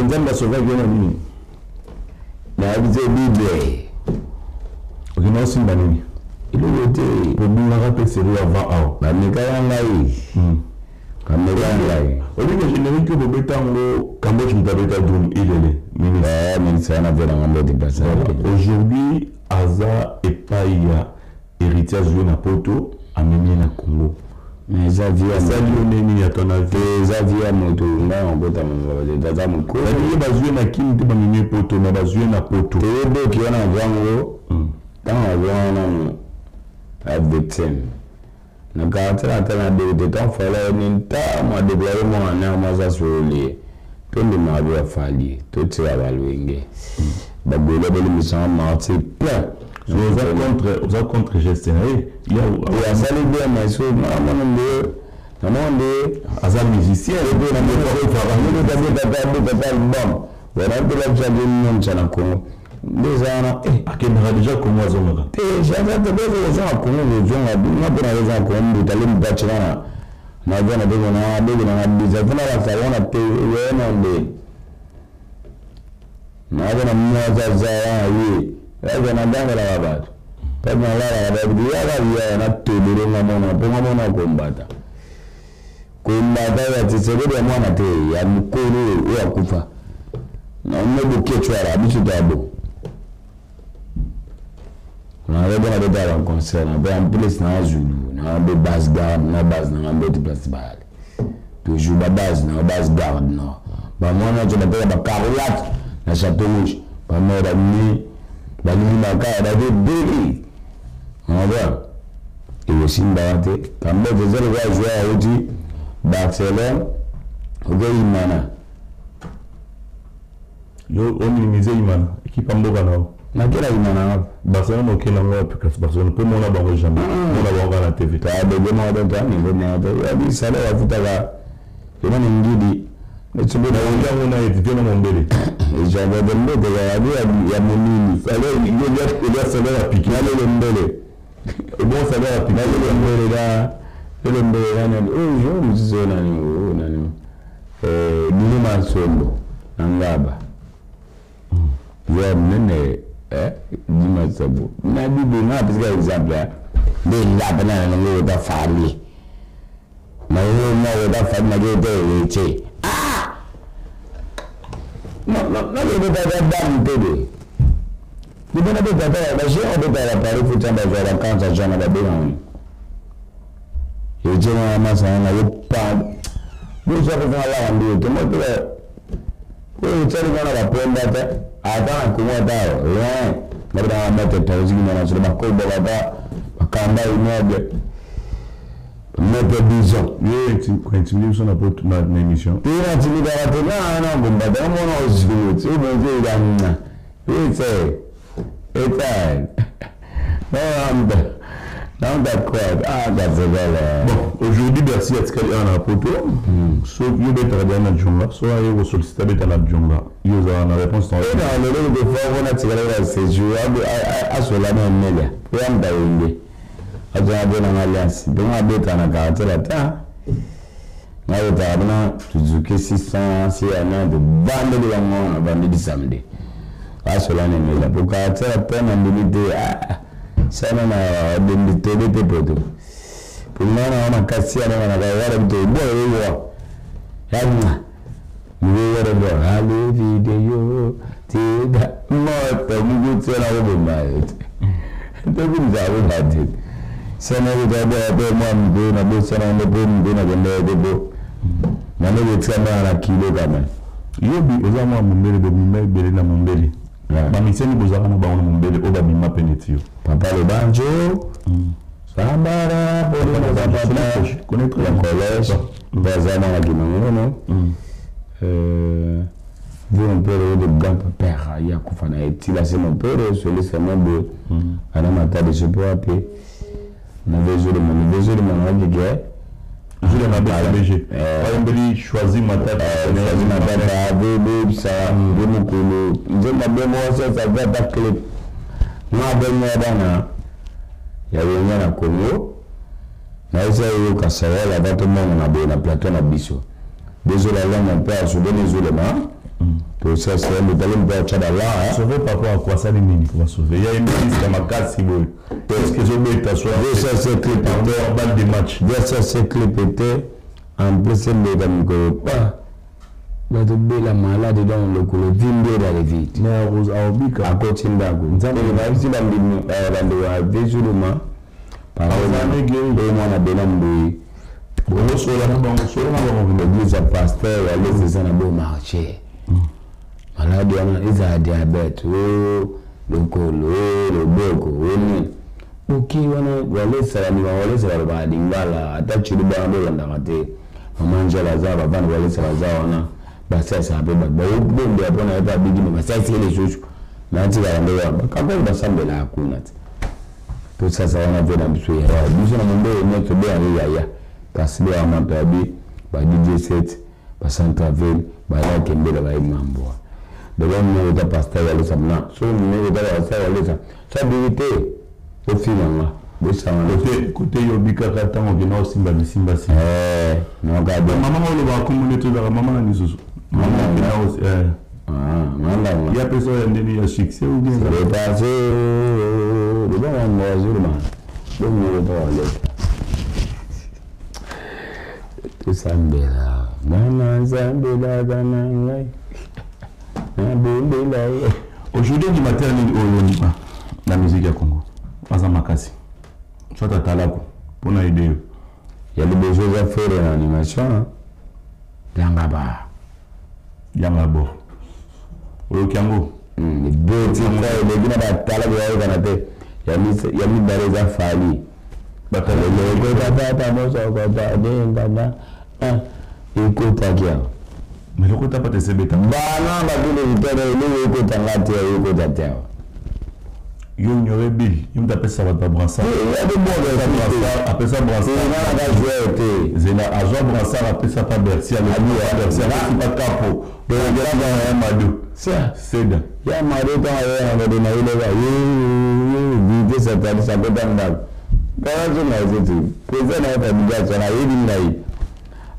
Nzambe asovaki yo na nini? Nayebi te Bible. Okenda osimba nini? Eloko te. Obungaka mpe seri avant awa. Bamekaka ngai. Bamekaka ngai. Olinga générique oyo bobeta yango Cambodge moto abeta drum ilele ministre. Ministre wana mpe nanga mbote place. Aujourd'hui aza epai ya héritier azwi na poto amemi ye na Congo. Eza vie asali yo nini ya ton avis? Eza vie ya moto ngai nakota mongo aza mokolo. Ye bazwi na Kini te bamemi ye poto mais bazwi na poto. Toyeboki wana nazwa yango ntango nazwa wana na victime na quartier na tala na député ntango fala ni ntango adeklare mwana na mwasi asololi ye to ndimaka mpe bafali totika balwenge bagolo bolimbisanga martir plein. Oza contre geste na ye? Asali bien mais so namona nde namona nde aza musicien. Abetata album wana mpe labisaki nyonso na Congo nde eza wana. Akendaka deja Congo azongaka te ozonga Congo kozonga nga mpe nakozonga Congo mbuta le mutacikana nazona beko na beko na bisa funa basala wana te wena nde nazona mwasi aza wana ye aza nagangelaka bato mpe nalalaka bato yaka biyaya natolele nga mona mpo nga mona kombata kombata ya Tshisekedi ya mwana te ya mokolo oyo akufa naomebokecwala biso to abo na beta ba concert na be en plus na Zulu na be base garde na base na mbeti place bale toujours ba base na base garde na ba mwana to ba ba carolat na Château Rouge ba mwana ni ba ni ba ka ba de beli on va et aussi mbate kambe zero wa jouer auti Barcelone oke Imana. Yo ominimize Imana équipe mboka na nakela Imana. Barcelone okenda ngo wapi kasi? Barcelone mpo mona bango jamais, mona bango kaka na TV. Bebe moko te ningo moko te yabi salaire afutaka ena ningidi. Yango na ete te na mombele. Ejabebe mbete yabi ya monini. Salaire salaire ya piki. Nalele mbele. Bon salaire ya piki. Nalele mbele da lele mbele nani oyo jo mosusu oyo nani oyo nani Dino Masombo na Ngaba ya monene Dima Sabo na bibo nga apesika exemple nde nga mpe na nango ota fali na yo na ota fali na yo te eche nakobetaka damu te de libona betaka baje obetaka Paris futa bazwa vacances aja na babenga eche na masana na yo pa bozwa kozanga laka nde te mo te oyo otyali kana bapomba te ata na Kongo ata loin nabetaka mete toziki na solo bakoboka ata bakamba immeuble mete bison. Ye kointimide biso na na émission. Te natimidaka te na na kombata namona ozikuti obenzeikanga ete eta naamda Donc d'accord, ah gazegala. Bon, aujourd'hui Bercy atikali awa na poto. Soki yo betaka deja na djonga, soki aye kosollicite abeta na djonga, yo ozala na réponse na na lelo de fois wana tikala na séjour asola na emelia po ya muta wenge azala mpe na alliance donc abeta na quartier latin nayotaka mpena Suzuki 600 siana tobandeli bango na bandeli samedi asola na emelia po quartier latin na ndimi te sana na dembi tobe te poto po nga na makasi ya na na kawala bito bo yo yamma niwere bo hali video tida moto mugutsela kubombayo tokumzabo bati sana kutaba pe mwa mgo na bo sana ndo po mgo na kende bo na ndo tsama na kilo kama yobi oza mwa mombele bobima ebele na mombele bamiseni bozalaka na bango na mombele oyo babima pene ti yo papa Lobanjo Sambara polo papa connaître ya collège bazana na kimangono vu mon père de grand père ya kufa na etila c'est mon père celui c'est mon beau ana matadi je peux appeler na vezule mon vezule mon akike Jules Mabe BG bayembeli choisi matata choisi matata bebe sa bemukulu nzemba bemo wasa sa vata clip nga bengo bana ya wenga na Congo na esa yoka sawala bato mona na boye na plateau na biso désolé là mon père je donne désolé ma tout ça c'est le talent père tchada là sauver papa à quoi ça les mini pour sauver il y a une liste à makasi boy est-ce que zo beta soit ça c'est clip balle de match ça c'est clip était en plus c'est le gars pas bato bela malade dans le lokolo vimbela le vite mais rose aobika akoti ndako nzambe bayebisi bandimi bandeko ya vesuluma mwana bela mboyi bosola na bango sola na bango église ya pasteur ya lese eza na beau marché malade wana ezala diabète o lokolo o loboko o nini oki wana walesala ndima walesala balobaka lingala ata cilubana bolandaka te mama Angela aza bavanda walesala aza wana basalisaka mpe bato baobondela mpona ye mpe abiki me basalisiki lisusu natikala nde wana bakakoli basambelaka kuna te tosasa wana mpe na biso yaya biso na mombele nyonso beyale yaya kasi beyaka mato yabi ba DJ 7 ba Centreville bayakembela bayemamboa deba minene ta pasteur walesa mna so minene ta pasteur walesa so abiki te ofinganga bosanga kote yo obikaka ntango okenda osimba bisimba si mama olobaka kombo nde tozalaka mama na lisusu ya pesa oyo ya ndeni ya succès ou bien tosambela mwana nzambelaka na ngai nabondela ye aujourd'hui animateur nini oyo ondima na musique ya Congo aza makasi soit atalako mpona ide yo ya liboso eza fere na animation yanga ba yanga bo oyoki yango betika eleki na batalako yayokana te ya mibale eza fali batalelekotapata mosokota dengana ekotaki awa mais lokota pata esebeta bana bakende vitala eloko ekotanga te ekota te awa yo ignore bill yo moto apesa bato ba brassard apesa brassard te zela azwa brassard apesa pa Bercy Bercy apesi pa kapo ya mado seda ya mado ntango ayeyanakode na yeloka ye vite satalisa kota ndako kazonga ezeti président na ye fabigasona ayebi ngai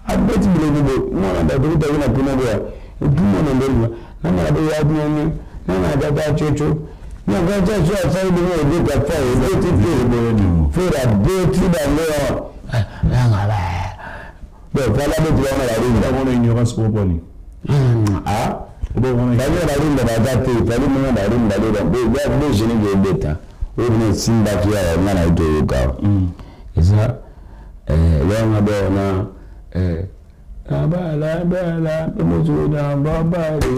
abeti biloko bo mwana bato kutaki na kuna boya etumona ndolima namana boyadinani namana tata coco nakacaco asali bongo ebeta fa ebeti te fere abeti bango yangaba bon fala beti bango barinda bona ignorance poponi fali barinda baza te fali mongo barinda bogene ebeta oyo bino esimbaki awa nga na ye toyoka awa eza yanga bona abala bala muzuda babale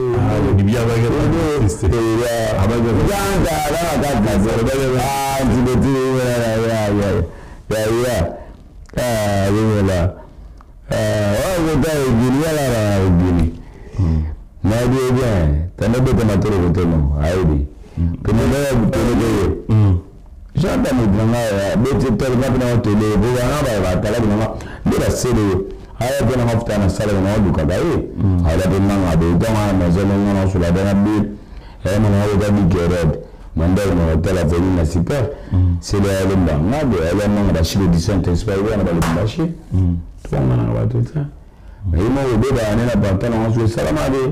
Beti tole nga mpe na tole bokanga batalaki nanga nde basele yo aya mpe nanga futa na sala na olukaka ye ala mpe manga boye ntango wana maison longo na osola mpe na bile aya mana oyoka bikerode mandai na hotel aveni na super sele alemba nga boye ala manga bashile du saint esprit wana balubumbashi tobangana na bato te. Mais ye moko obebaka nde na pantalon yango soki esalama te.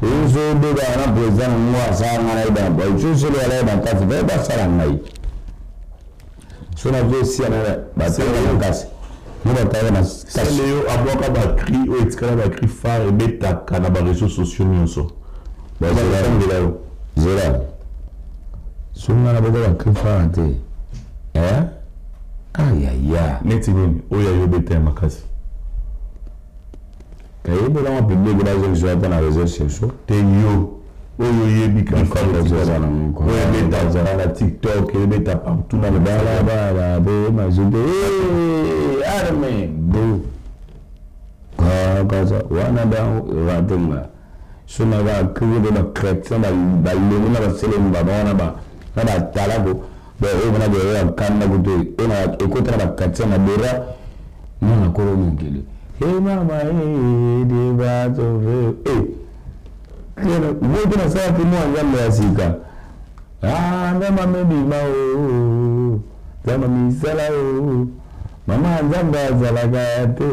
Oyo so obebaka na président na ngo asala ngai nayeba na boye so solo alayeba nkasi baye basala ngai so nazo esia na batala makasi ngo batala makasi. Yo abwaka bacri oyo etikala bacri phare ebetaka na bareseau sociaux nyonso. Bazela yo zela so ngai naboka bacri phare te. Ayaya neti nini oyo ayo beta ya makasi kayebelanga public bazongisa ata na réseau sociaux te yo oyo oyebi oyo ebeta na TikTok, ebeta partout na balabala be mazobe arme bo kakaza wana batenga so na bakristo mpe bachrétien balongi na baselemi baba wana na batalako oyo mpona boye bakanda kutu ekota na bachrétien na bera mwana kolo mokili mama debatove bote nasala mpe mwa nzambe ya sika nzambe amebima o nzambe misala o mama nzambe azalaka te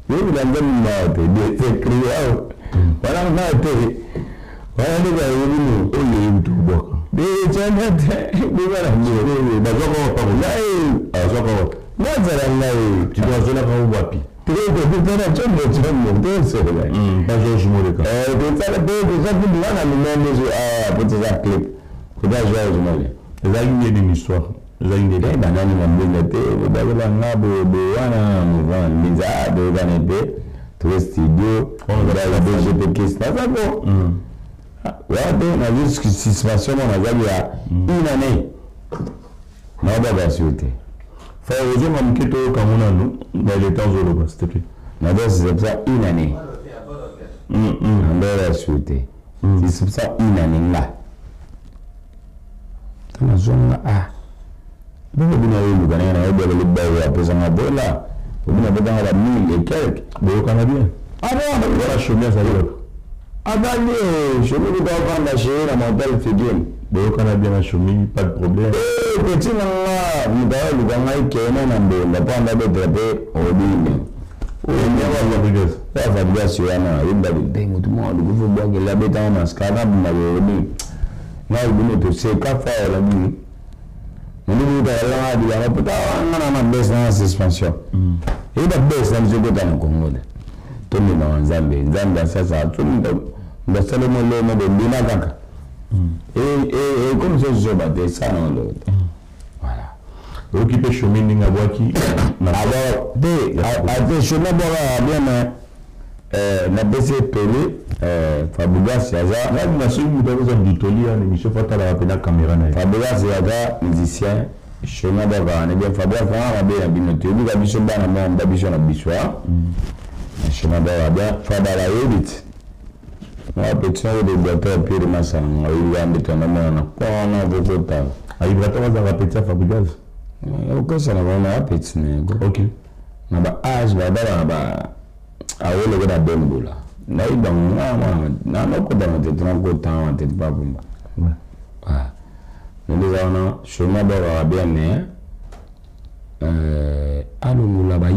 yebila nzambe mawa te desekria o wana nga te wana nde bayebi no oyo yebi tokobwaka decana te bebala bazwaka wapi azwaka wapi nazala ngai azolaka wapi. Tokotana combo combo tosola pa George Moleka tosala pe toza kutu wana mimembeso po toza clip kota George Moleka. Ezalaki nde nini histoire ezalaki nde nini? Banani na mbinga te bakola nga boye wana mouvement mbinza boyokana pe toke studio BGP kisi naza ko wana te nazwi suspension mo nazali ya une année naobaka sur te. Frère, ozonga moke toyoka ngo nanu na leta ozoloba s'il te plaît. Naza suspension une année nandora sur te suspension une année nga nazonga boko bino oyeluka ndenge nayebaka libayo apesanga bola obino apesanga ba 1000 et quelque. Boyokana bien. Wana Shomi azali wapi? Azali Shomi kuta ofanda chez na motel Fidine. Boyokana bien na Shomi, pas de problème. Petit na nga moto ayeluka ngai kene na mbonda mpo anda betela mpe obine Fabrigas wana ayebaki te motu moko alukufi obwakela abetanga maskara abundaka obi ngai bino toseka fa olabini nolikuutakalanga bilanga pota nga na mabese na suspension eyeba bese na biso ekota na Congo te tomemaka nzambe nzambe asasa ndasala molemo bobima kaka ekomi so zoba te esala olo te voilà. Oyoki mpe Shomi ndenge abwaki? Te ate Shomi abwaka bien mais napesi etoli Fabrigas aza na soki moto akoza bitoli ya émission fo atalaka mpe na caméra na ye. Fabrigas aza musicien Shomi abwaka wana bien. Fabrigas anga mabe na bino te oyebika biso bana moko mba biso na biso Shomi abwaka bien. Fabala oyebi ti mwa petit oyo de vibrateur Pierre Masanga oyebika nde twana mwana kwana kokotala. Vibrateur azalaka petit ya Fabrigas? Okosala bango na petit na yango. Ok. Na ba age babala na ba aweleko na bembola nayebi bango nga mwana nakota na tete nakota na tete papumba nde eza wana. Shomi abwakaka bien mais alongola baye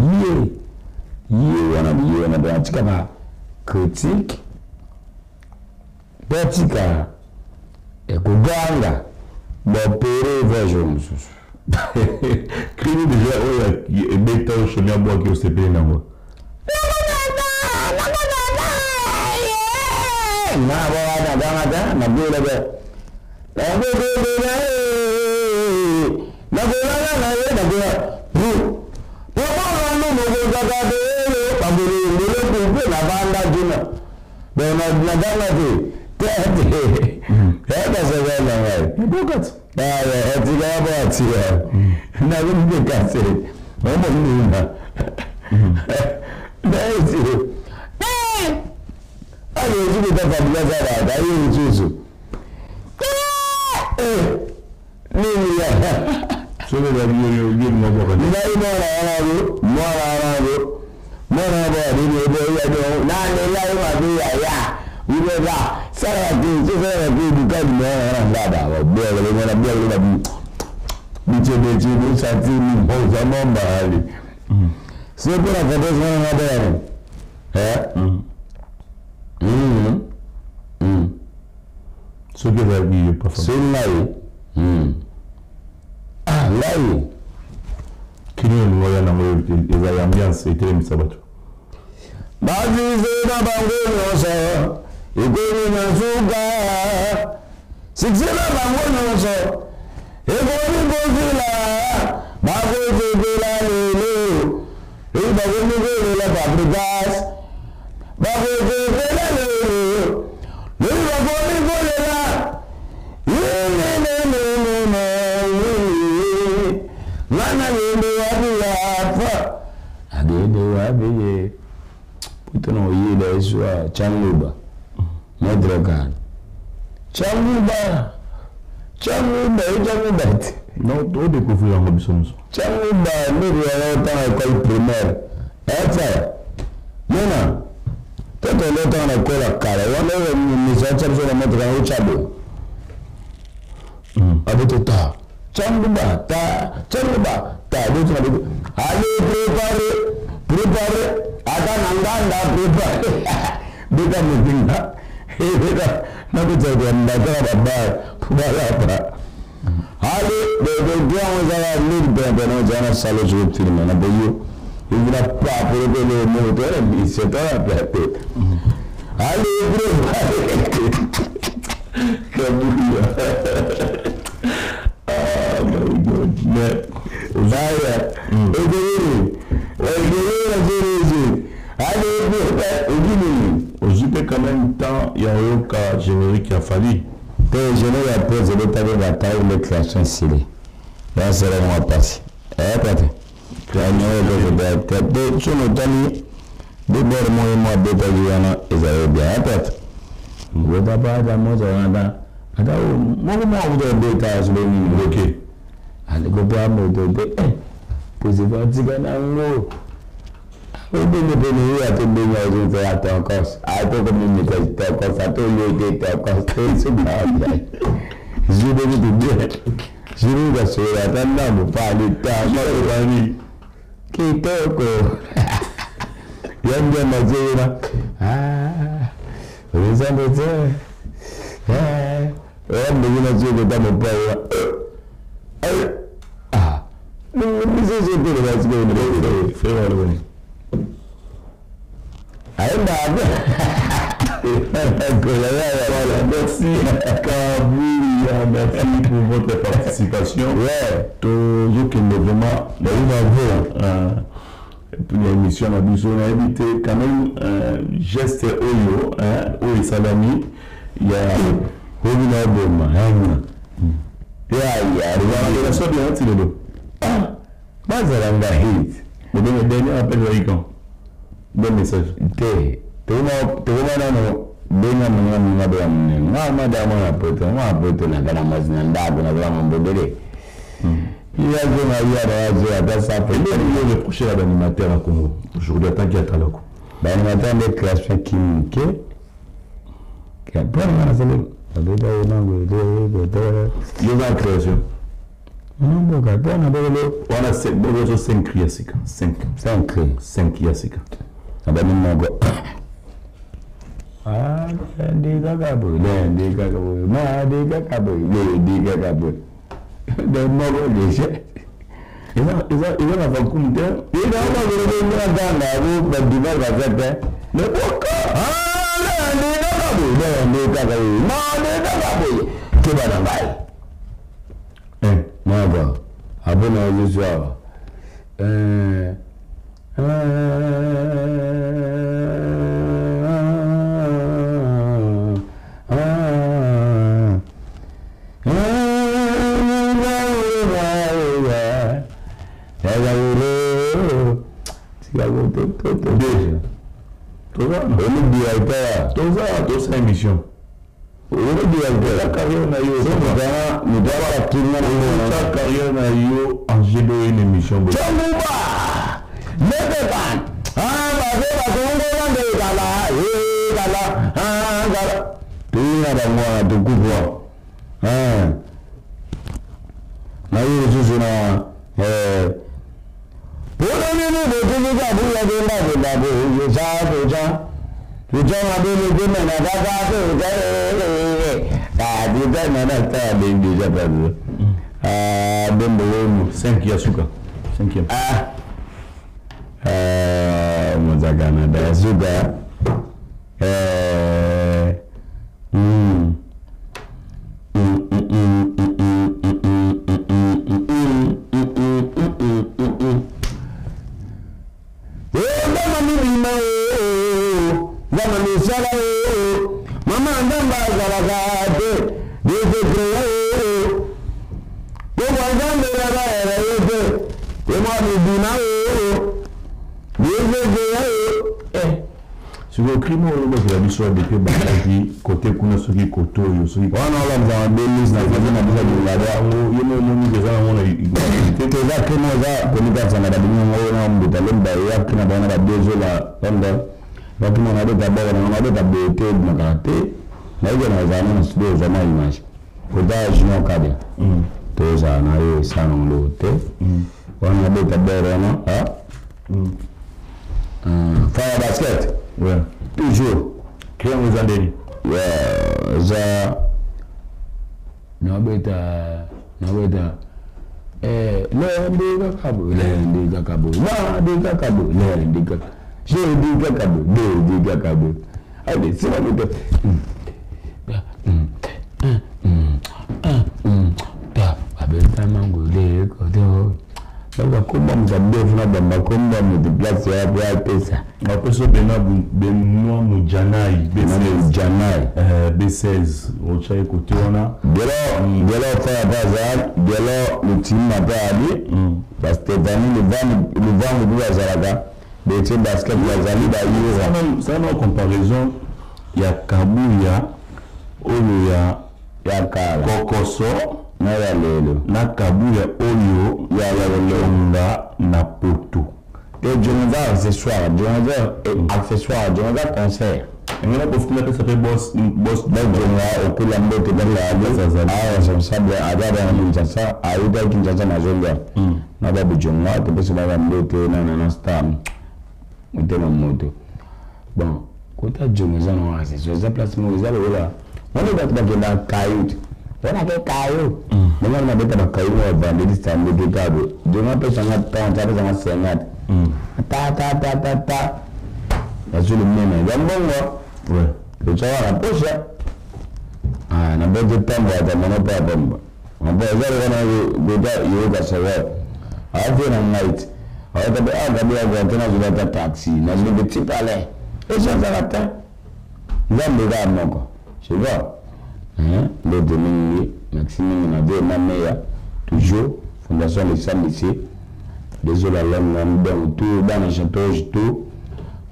ye wana ye wana mpe atika ba critique mpe atika koganga baopere voyage mosusu. Crime déjà oyo ebeta oyo Shomi abwaki osepeli nango? Nga bwakata gangata nagola be nakolala na ye nakola pokolanu mokozaka teelo babolengolo mpe navanda tuna naganga te te te ekasaka na ngai atika bo atika nakombe kase omomina naesi alezikuta Fabrigas abaka aye lisusu Nini ya Soki ezalaki yo, yo yo olinga obwaka nde. Ngai mwana wana ko, mwana wana ko, mwana wana bo ya nini bo ya nini, nalela yo mabe yaya. Ubeba sala te, sosala te, luka numéro na nga na ngaba. Bwakele nga na bwakele ba biche biche bosati mimposa mambali. Soki mpo na complexe wana nga bwaka nini? Eh? Soki ezalaki yo, papa. Soki ngai? Ah, ngai. Kini olingo oya nango ezali ambiance etelemisa bato. Bavize na bango nyonso ekomi na suka, succès na bango nyonso ekomi kosila, bakosepela lelo eyi bakomi kolela Fabregas, bakosepela lelo eyi bakomi kolela nga nakende wapi yafa akende wapi ye poto na oyela eswa changuba maître kan changuba changuba ye changuba te. Non, todécouvrir yango biso moso. Changuba ndeko yango otanga école primaire efa mona toto nde otanga na école ya kala wana oyo miso atya biso na maître kan ochabo abeto ta changuba ta changuba ta beto na beto allez préparer préparer ata na nganda préparer beta mozinga beta nakotiaka ndaka na babar po balapa. Allez yango ezala nini penepene ozala na salo soki filme na boyo evina papolokele moto wana mission tala plate. Allez préparer. Kabuya. Ah my God. Mais Vaya, ekelele ekelele nazelezi allez préparer okinini. Ozwi mpe quand même temps ya oyoka générique ya Fally. Te, générique ya pose ebetaki bataille nde création esili yasala mwa pasi eyaka te te soki otali debord moye mo abetaki wana ezali bien eyaka te obeta pa ata moto wana ata moko moko kuta obeta soki nini. Ok. Alikopa moto te pose batika nango obenge pene ye atobenga ozote atokos atokomimita tokos atolio te tokos te soki jibeni te bien jibeni kasola ata ndambo pali Fally. Kitoko yandia mazera ozambo te oyandeki nazokota mopaya biso ezotele basikoyo. Frère Walewani. Ayemba. Voilà, merci Kabuya, merci pour votre participation. Tozokende vraiment l'émission na biso nayebi te quand même geste oyo hein, oyo esalami ya obi na oboma yaya. Relation bien ti lelo. Bazala ngai. Le dernier appel ezalaki quand? Bon message. Te, tokoma nano benga monga monga benga monene nga mada mwana poto mwana poto naza na mwasi na ndako nazala mambobele yazonga yada yazo ata sapo. Eloko yo reprocher na baanimateur ya Congo aujourd'hui en tant qu'atalako? Baanimateur nde création kimuke mpona nga nasali babeta enango. Yo oza création. Mboka mpona bokolo. Wana bozo 5 cri ya sika 5. 5 cri. 5 ya sika. Nabani moko ndi kaka boye ndi kaka boye ma ndi kaka boye ndi kaka boye de moko déjà. Eza na vacuum te. Ikaomakolobengina ko badima baza te. Mais boka. Ndi kaka boye ndi kaka boye ma ndi kaka boye keba na ngai moko abona ozuzu awa. Toza Oli directeur. Toza tosala émission. Oyebi carrière na yo, carrière na yo Angelo, une émission. Tchonguba Mebeban baze bazongola nde kala kala kala toyina bango wana tokupwa na ye lisusu na mpona nini botilika buya kenda kenda boyosa toca toca mabele temena kaka toca atita nana ta déjà perdu bembolonu. 5 ya suka, 5e. Mozakana da suka. Ngama mibima, ngama misala, mama ndamba azalaka te desekrea kokwa nzambe nabayela ye te emwa mibima desekrea. Sikoyo crime oyo olobakela biso depuis bandaki kote kuna, soki kote oyo, soki wana olakisa mabelis na faze na biso bilada. Yango ye mo omoni eza nango na te, eza crime eza kolikatisa na babimi yango na mbuta lemba eya crime bango na badezola tongo bakima na beta boko na mabeta boye te, ebimaka te. Nayebi na ozala na studio, ozwa ma image kota junior kadia tozala na yo esala nango te wana nabeta bor wana fire basket. Toujours. Cri yango eza ndeni? Eza nabeta nabeta lundi kaka boye, lundi kaka boye, mardi kaka boye, lundi kaka, jeudi kaka boye, jeudi kaka boye. Allez, c'est la méthode. Babeta koto bakomba moto abefu na bamba komba moto place ya po apesa. Bapesa Benoît Mujanai. Mujanai. B16 otya ye kote wana. Gelo gelo faya mpe azala gelo lutima mpe ali bastephanie luvangu mpe bazalaka betie basket bazali bayira. Sana comparaison ya Kabuya oyo ya ya kala kokoso na ya lelo na Kabuya oyo ya ya na poto. Te, Jonathan accessoire, Jonathan accessoire, Jonathan concert. Yango na profite napesa mpe boss boss. Jonga okula mbote kaka awa responsable aza bana Kinshasa, ayuta Kinshasa nazonga na babu Jonga topesi baka mbote na nana star motema moto. Bon, kota Jonga eza na accessoire, eza place moko eza lokola wana bato bakenda kayu te, wana ke kayu ndenge wana babeta bakayu na bavandeli samedi te. Kabo Jonga apesanga 30, apesanga 50, ta ta ta ta ta bazwi limene ya mbongo totyaka na posa na bete ntambo ata mono mpe apomba mpo eza lokana kota yoyoka sawa afe na ngai te aotabe akabi te nazwi ata taxi, nazwi mpe tipale echanzaka te. Nzambe kaka moko tu vois ndete mingi. Merci mingi na vie mameya toujours fondation Alexandre Lycée désolé alonga. Donc tout bana château tout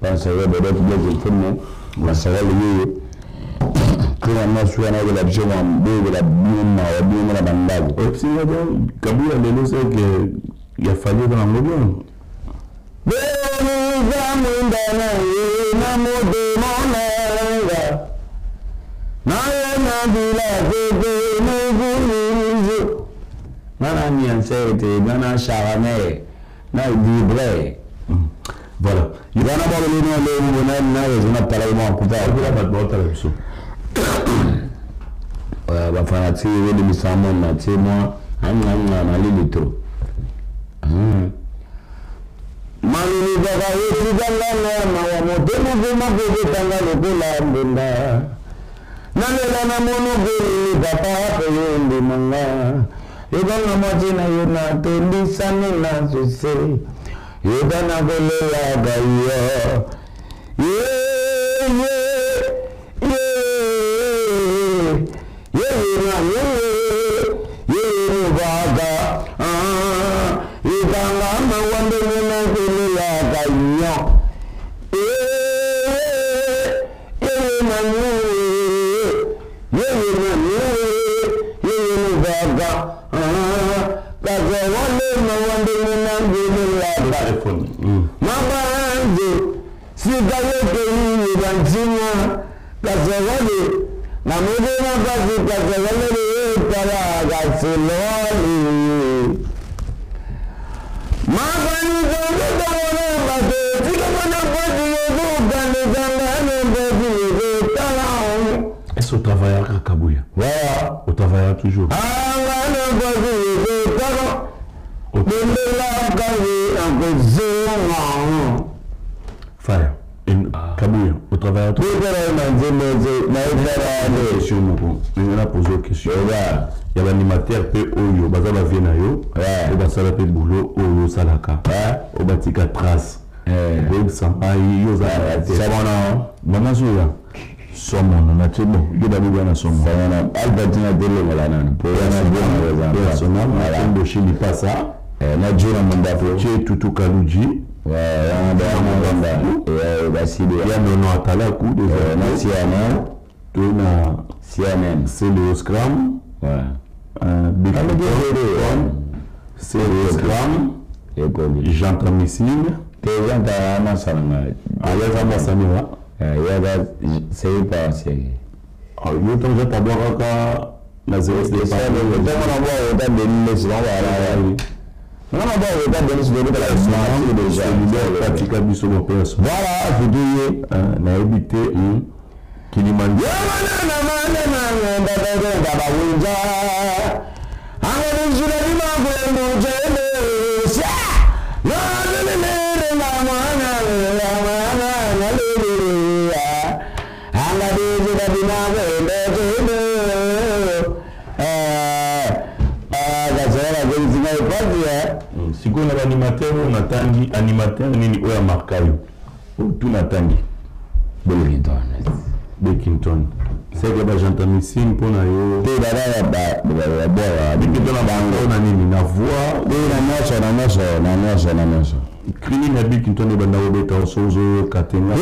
bansaka badoki blaise mfumu basaka liyoyo kila mwasi wana oyela biso boyela bino mawa bino na bandako. Kabuya lelo seke ya fali eza nango bien. Beniza mwinda na ye na motema nanga naye nabila keke muzuluzu nana niansete nana charame na libre. Voilà. Wana balolino lelo na na raison tala mo kuta. Bato baotala biso. Bafanatike belimisa mona tie mwa anganga na lili trop malili kaka etikanga na mawa motema vema koketanga lokola mbonda nalela na monokeli papa peyo ndimanga ekanga mwati na yo natondisani na sose yoka na kolelaka yo ye ye ye ye na ye ye mobaka ekanga mawa ndenge nakolelaka yo ye na ye ye Alema wandenge Téléphone. Mabanze sika yokeyiye bantina kasewale namudena kasi kasewale etala kaseloli makanizongotongona bato tikamona pasi yokukanisangane pasi yokotala. Est-ce que travaillera Kabuya? Voilà. Au travaillera toujours. Angane pasi yokotala bendela kazi akozonga. Fire. Kabuya, au travaillera toujours. Question moko ndenge na pose question ya baanimateur mpe oyo baza bavie na yo, oyo basala mpe boulot oyo osalaka, oyo batika trace, okoyebisa ngai yo oza banga zoya somono natie bon yo babi wana somono Albertina telongola nanu Personnel natemboshi lipasa na Juna Mondafo tie Tutu Kaluji basidi ya nono atalaku na CNN to na CNN Celeo Scram, Celeo Scram, ekoli Jean Tamisine. Te Jean ta masalanga. Ayaza masaniwa. Yaza sei paseke. Yo ntango Jean tabwakaka na 0. Ntango na bwa ota Denis nga na bwa ota Denis déjà. Batika biso mopeso. Voilà, futu ye. Nayebi te Kilimandi. Sikoyo na baanimateur oyo natangi, animateur nini oyo amarka yo oyo tu natangi? Bellington. Bekington seke bagentamicine mpo na yo. Te babwaka. Bekington na bango na nini, na voix? Te, na nyonso, na nyonso, na nyonso, na nyonso. Cri na Bekington ebanda kobeta oso ozoyoka te nga.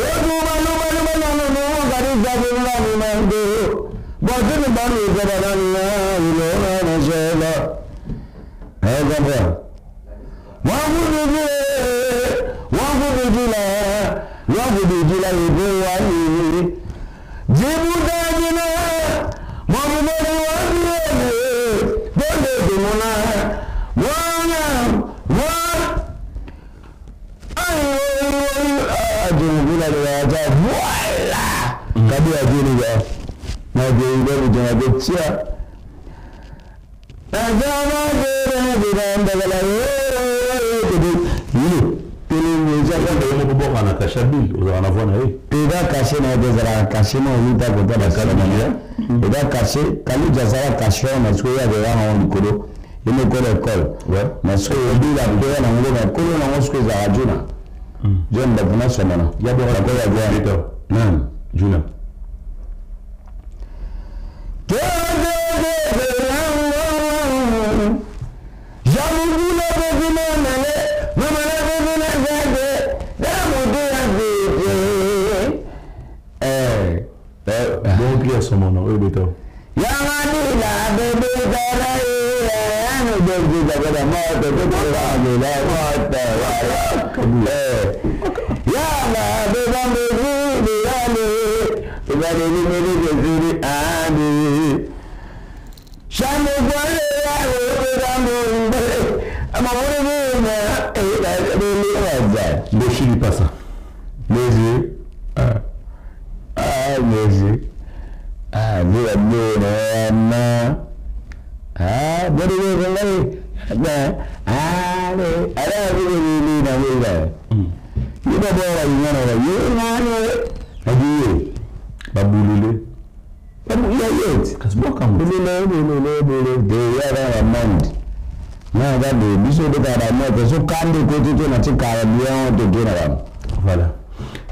Moko boka na Kashabil, ozalaka na voix na ye. Eza kashe na ye te, ezalaka kashe na oluta kota basalama, eza kashe Kaluji azala kashe wana. Soki oyo akoya nango likolo ye mokolo ekole na soki obila mpe nango na ekolo nango, soki ezalaka juna john bato nasomana. Ya Bakoya Juna. Juna. Bon cri ya somono oyo beta. Boshi lipasa. Messi. Ah, Messi. Ah, bila bila na. Ah, boleh boleh boleh. Ah, le, ada boleh boleh na boleh. Kita bawa lagi mana lagi? Mana? Lagi. Babulule. Babu ya yet. Kasi boka mo. Boleh boleh boleh boleh. Dia ada mand. Na ada de biso de kada mo so kande ko to na ti kala bien to to na. Voilà.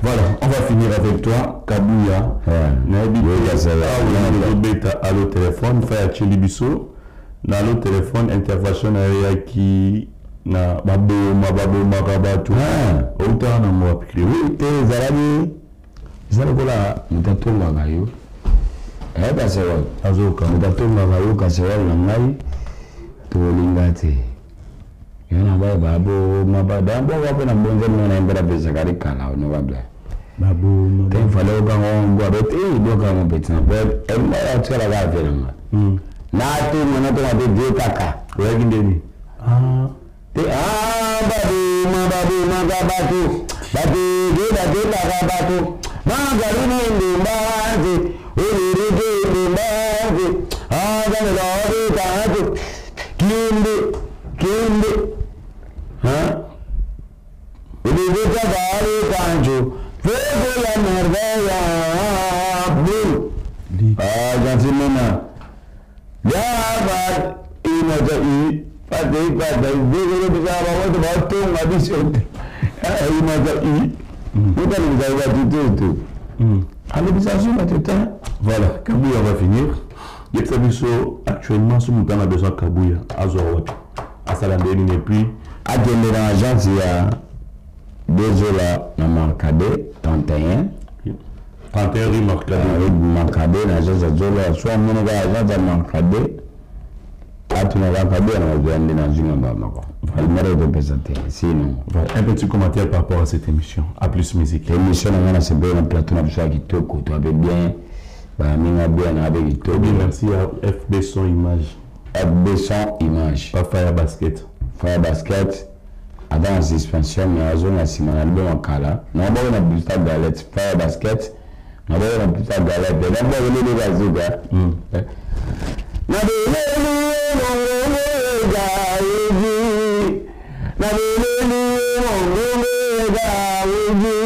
Voilà, on va finir avec toi, Kabuya. Nayebi beta allo téléphone, fa ya tieli biso na allo téléphone, intervention na ye yaki na baboma babomaka bato outaka nango wapikili. Te, ezalaki eza lokola moto atongaka yo kasewal. Azoka. Moto atongaka yo kasewal na ngai tokolinga te. ba baboma ba bongo mpe na bonze mona ye mbela mpe zakari kala onokabla Baboma. Te fale okango mbwa be te bokango mpe tina po embala otikala kaka vie na nga natunga natonga mpe vie kaka. Oyaki ndeni? Ah. Te baboma babomaka bato bateke batekaka bato magalini ndumbanze olirike ndumbanze azanelaobetaate kinde kinde olirikakaalekanjo fete la merveille bul ah gentiment yaba inota i pate pate degolo bisa ba wato ba tonga biso te inota i otalobisa bato te te alobisa so bato te. Voilà, Kabuya va finir. Yebisa biso actuellement so moto ana besoin Kabuya azwa wapi, asala nde nini et puis? Akende na agence ya Dezola na Markade 31. 31 rue Markade. Rue Markade na agence ya Zola, so amoni kaka agence ya Markade, atunaka Kabuya na bazwa nde na zinga mbala moko alimere ekopesa te sinon. Voilà, un petit commentaire par rapport à cette émission A Plus Musique. Émission na ngai na sepeli na plateau na biso ya kitoko, toape bien baminga bien na ape kitoko. Bien, merci à FB Son Image. FB Son Image. Pas Fire Basket. Fire Basket aza na suspension mais azonga nsima na liboma kala naboko na busta galette Fire Basket naboko na busta galette naboko lelo bazuka nabeleli mongongo eza uji nabeleli mongongo eza uji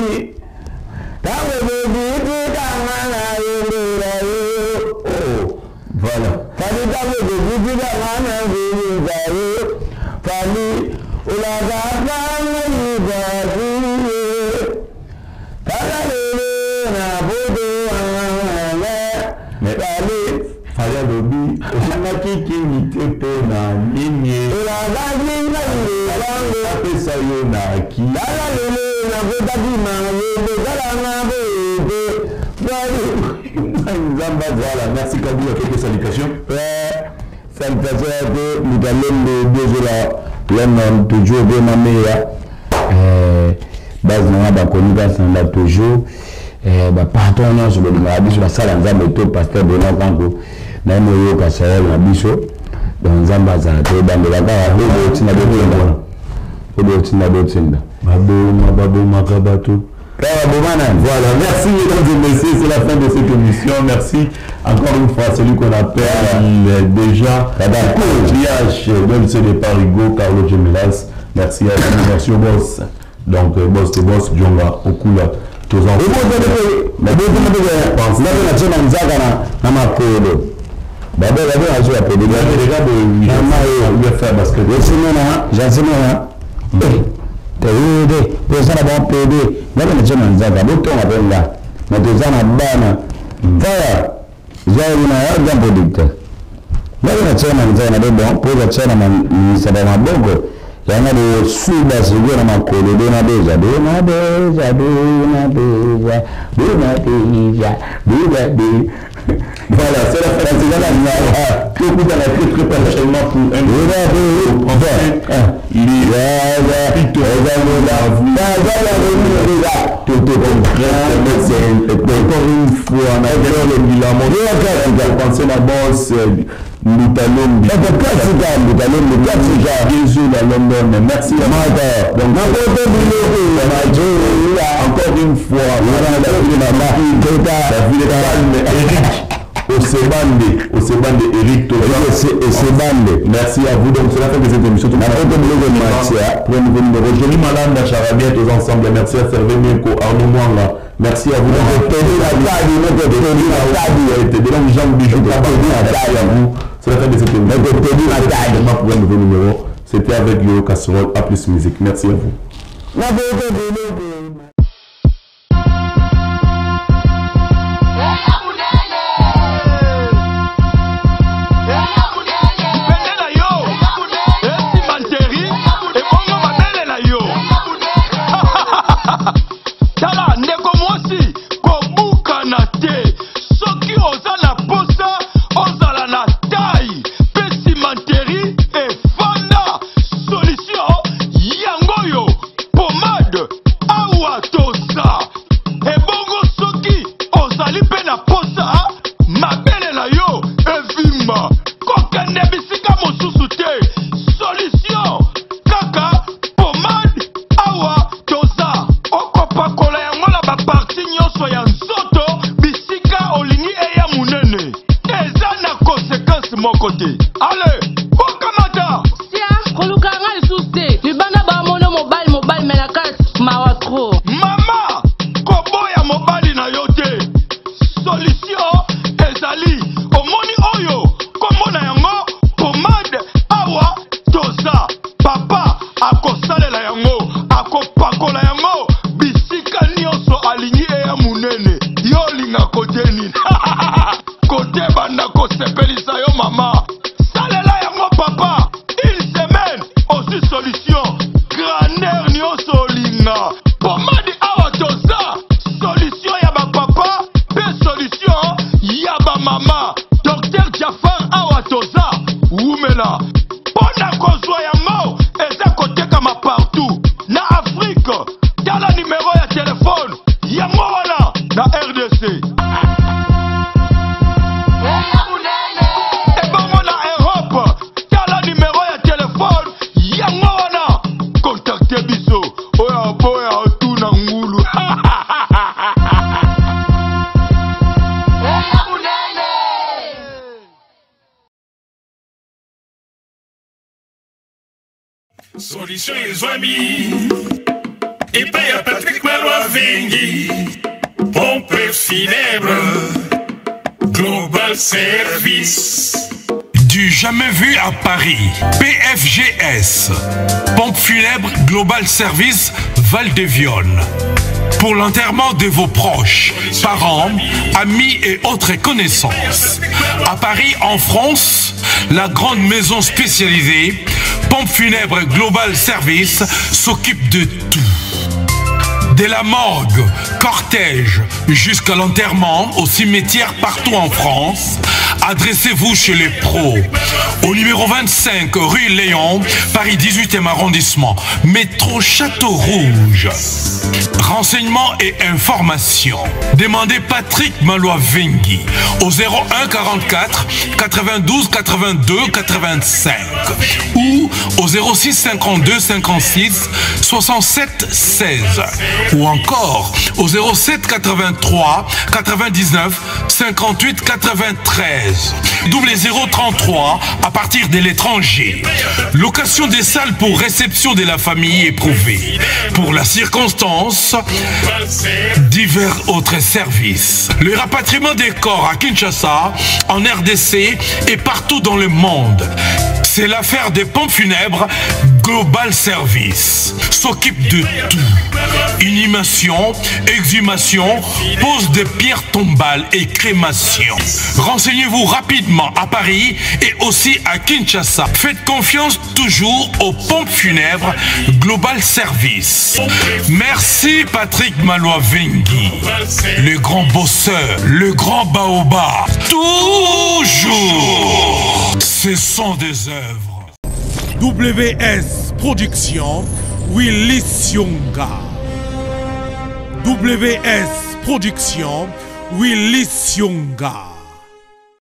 ntango ekokitikanga nayembela yo. Voilà. Fali ntango ekokitikanga nayembela yo Fali olakakanga libasiye kaka lelo na poto anga Fali. Fali alobi osangaki kingi te mpe na nini? Olakaki ngai apesa yo na ki kaka lelo nakotaki mayembe kalanga boye te Fali Nzambe. Voilà, merci Kabuya, quelques salutations. Salutation ya te Mikalembe Dezola London toujours mpe mameya base nanga bakoni kasanda toujours bapatron nyonso bolingaka biso basala Nzambe to pasteur Benoit Kanko naye moyoka Sael na biso. Donc Nzambe azala te ebandela kaka obotinda botinda obotinda botinda. Baboma babomaka bato. Kaka boma nani? Voilà, merci mesdames et messieurs, c'est la fin de cette émission. Merci encore une fois à celui qu'on appelle déjà Triage, Dolce de Parigo, Carlo Gemelas. Merci à vous, merci au boss. Donc, boss de boss, Djonga, Okula, tous ensemble. Natie na nzaka na makolo babe babe nazwa pede. Basket. Esimona jansimona teyede toza na bapede ngabe natie na nzaka botonga mpe nga me toza na bana faya zwaeli na ya grand producteur ngabe natie na nzaka na be bon mpo batia na misaba maboko yanga bosuba sikoyo na makolo dona beja dona beja dona beja dona beja dona beja. Voilà, c'est la fin de cette émission. Tout à la très très prochainement pour un Il est plutôt encore une fois, on a le bilan. Pensez la bosse, Moutalombi. Jésus la London. Merci. Donc, encore une fois, la ville calme, Eric. Osebande, Osebande, Eric Toza. Osebande. Merci à vous. Donc, c'est la fin de cette émission. Tout le monde pour un nouveau numéro. Johnny Malanda, Charabia, tous ensemble. Merci à Servé Mirko, Arnaud Mwanga. Merci à vous. Donc, Jean Bijou, merci à vous. C'est la fin de cette émission. Pour un nouveau numéro. C'était avec Yo Casserole, A Plus Musique. Merci à vous. Tala ndeko mwasi kobukana te soki oza na posa ozala na taille mpe cimenterie efanda solution. solution grandeur nyonso olinga pomade awa toza solution ya bapapa mpe solution ya bamama dr jafar awa toza wumela mpo na kozwa yango eza kotekama partout na afrike tala nimero ya telefone yango wana na rdc ebongo na europe tala nimero ya telefone yango wana kontakte biso oyo aboya otuna ngulu. Solution ezwami epai ya Patrick Malwa Vengi, pompe funèbre Global Service. Du jamais vu à Paris, PFGS, Pompe funèbre Global Service Val de Vionne. Pour l'enterrement de vos proches, parents, amis et autres connaissances. À Paris, en France, la grande maison spécialisée, Pompe funèbre Global Service, s'occupe de tout. De la morgue, cortège, jusqu'à l'enterrement au cimetière partout en France, adressez-vous chez les pros. Au numéro 25, rue Léon, Paris 18e arrondissement, métro Château Rouge. Renseignements et informations. Demandez Patrick Malois-Vengui au 01 44 92 82 85 ou au 06 52 56 67 16 ou encore au 07 83 99 58 93 0033 à partir de l'étranger. Location des salles pour réception de la famille éprouvée. Pour la circonstance, divers autres services. Le rapatriement des corps à Kinshasa, en RDC et partout dans le monde. C'est l'affaire des pompes funèbres Global Service. S'occupe de tout. Inhumation, exhumation, pose de pierres tombales et crémation. Renseignez-vous rapidement à Paris et aussi à Kinshasa. Faites confiance toujours aux pompes funèbres Global Service. Merci Patrick Malois-Vengui, le grand bosseur, le grand baobab. Toujours, ce sont des œuvres. WS Production, Willis Yonga. WS Production, Willis Yonga.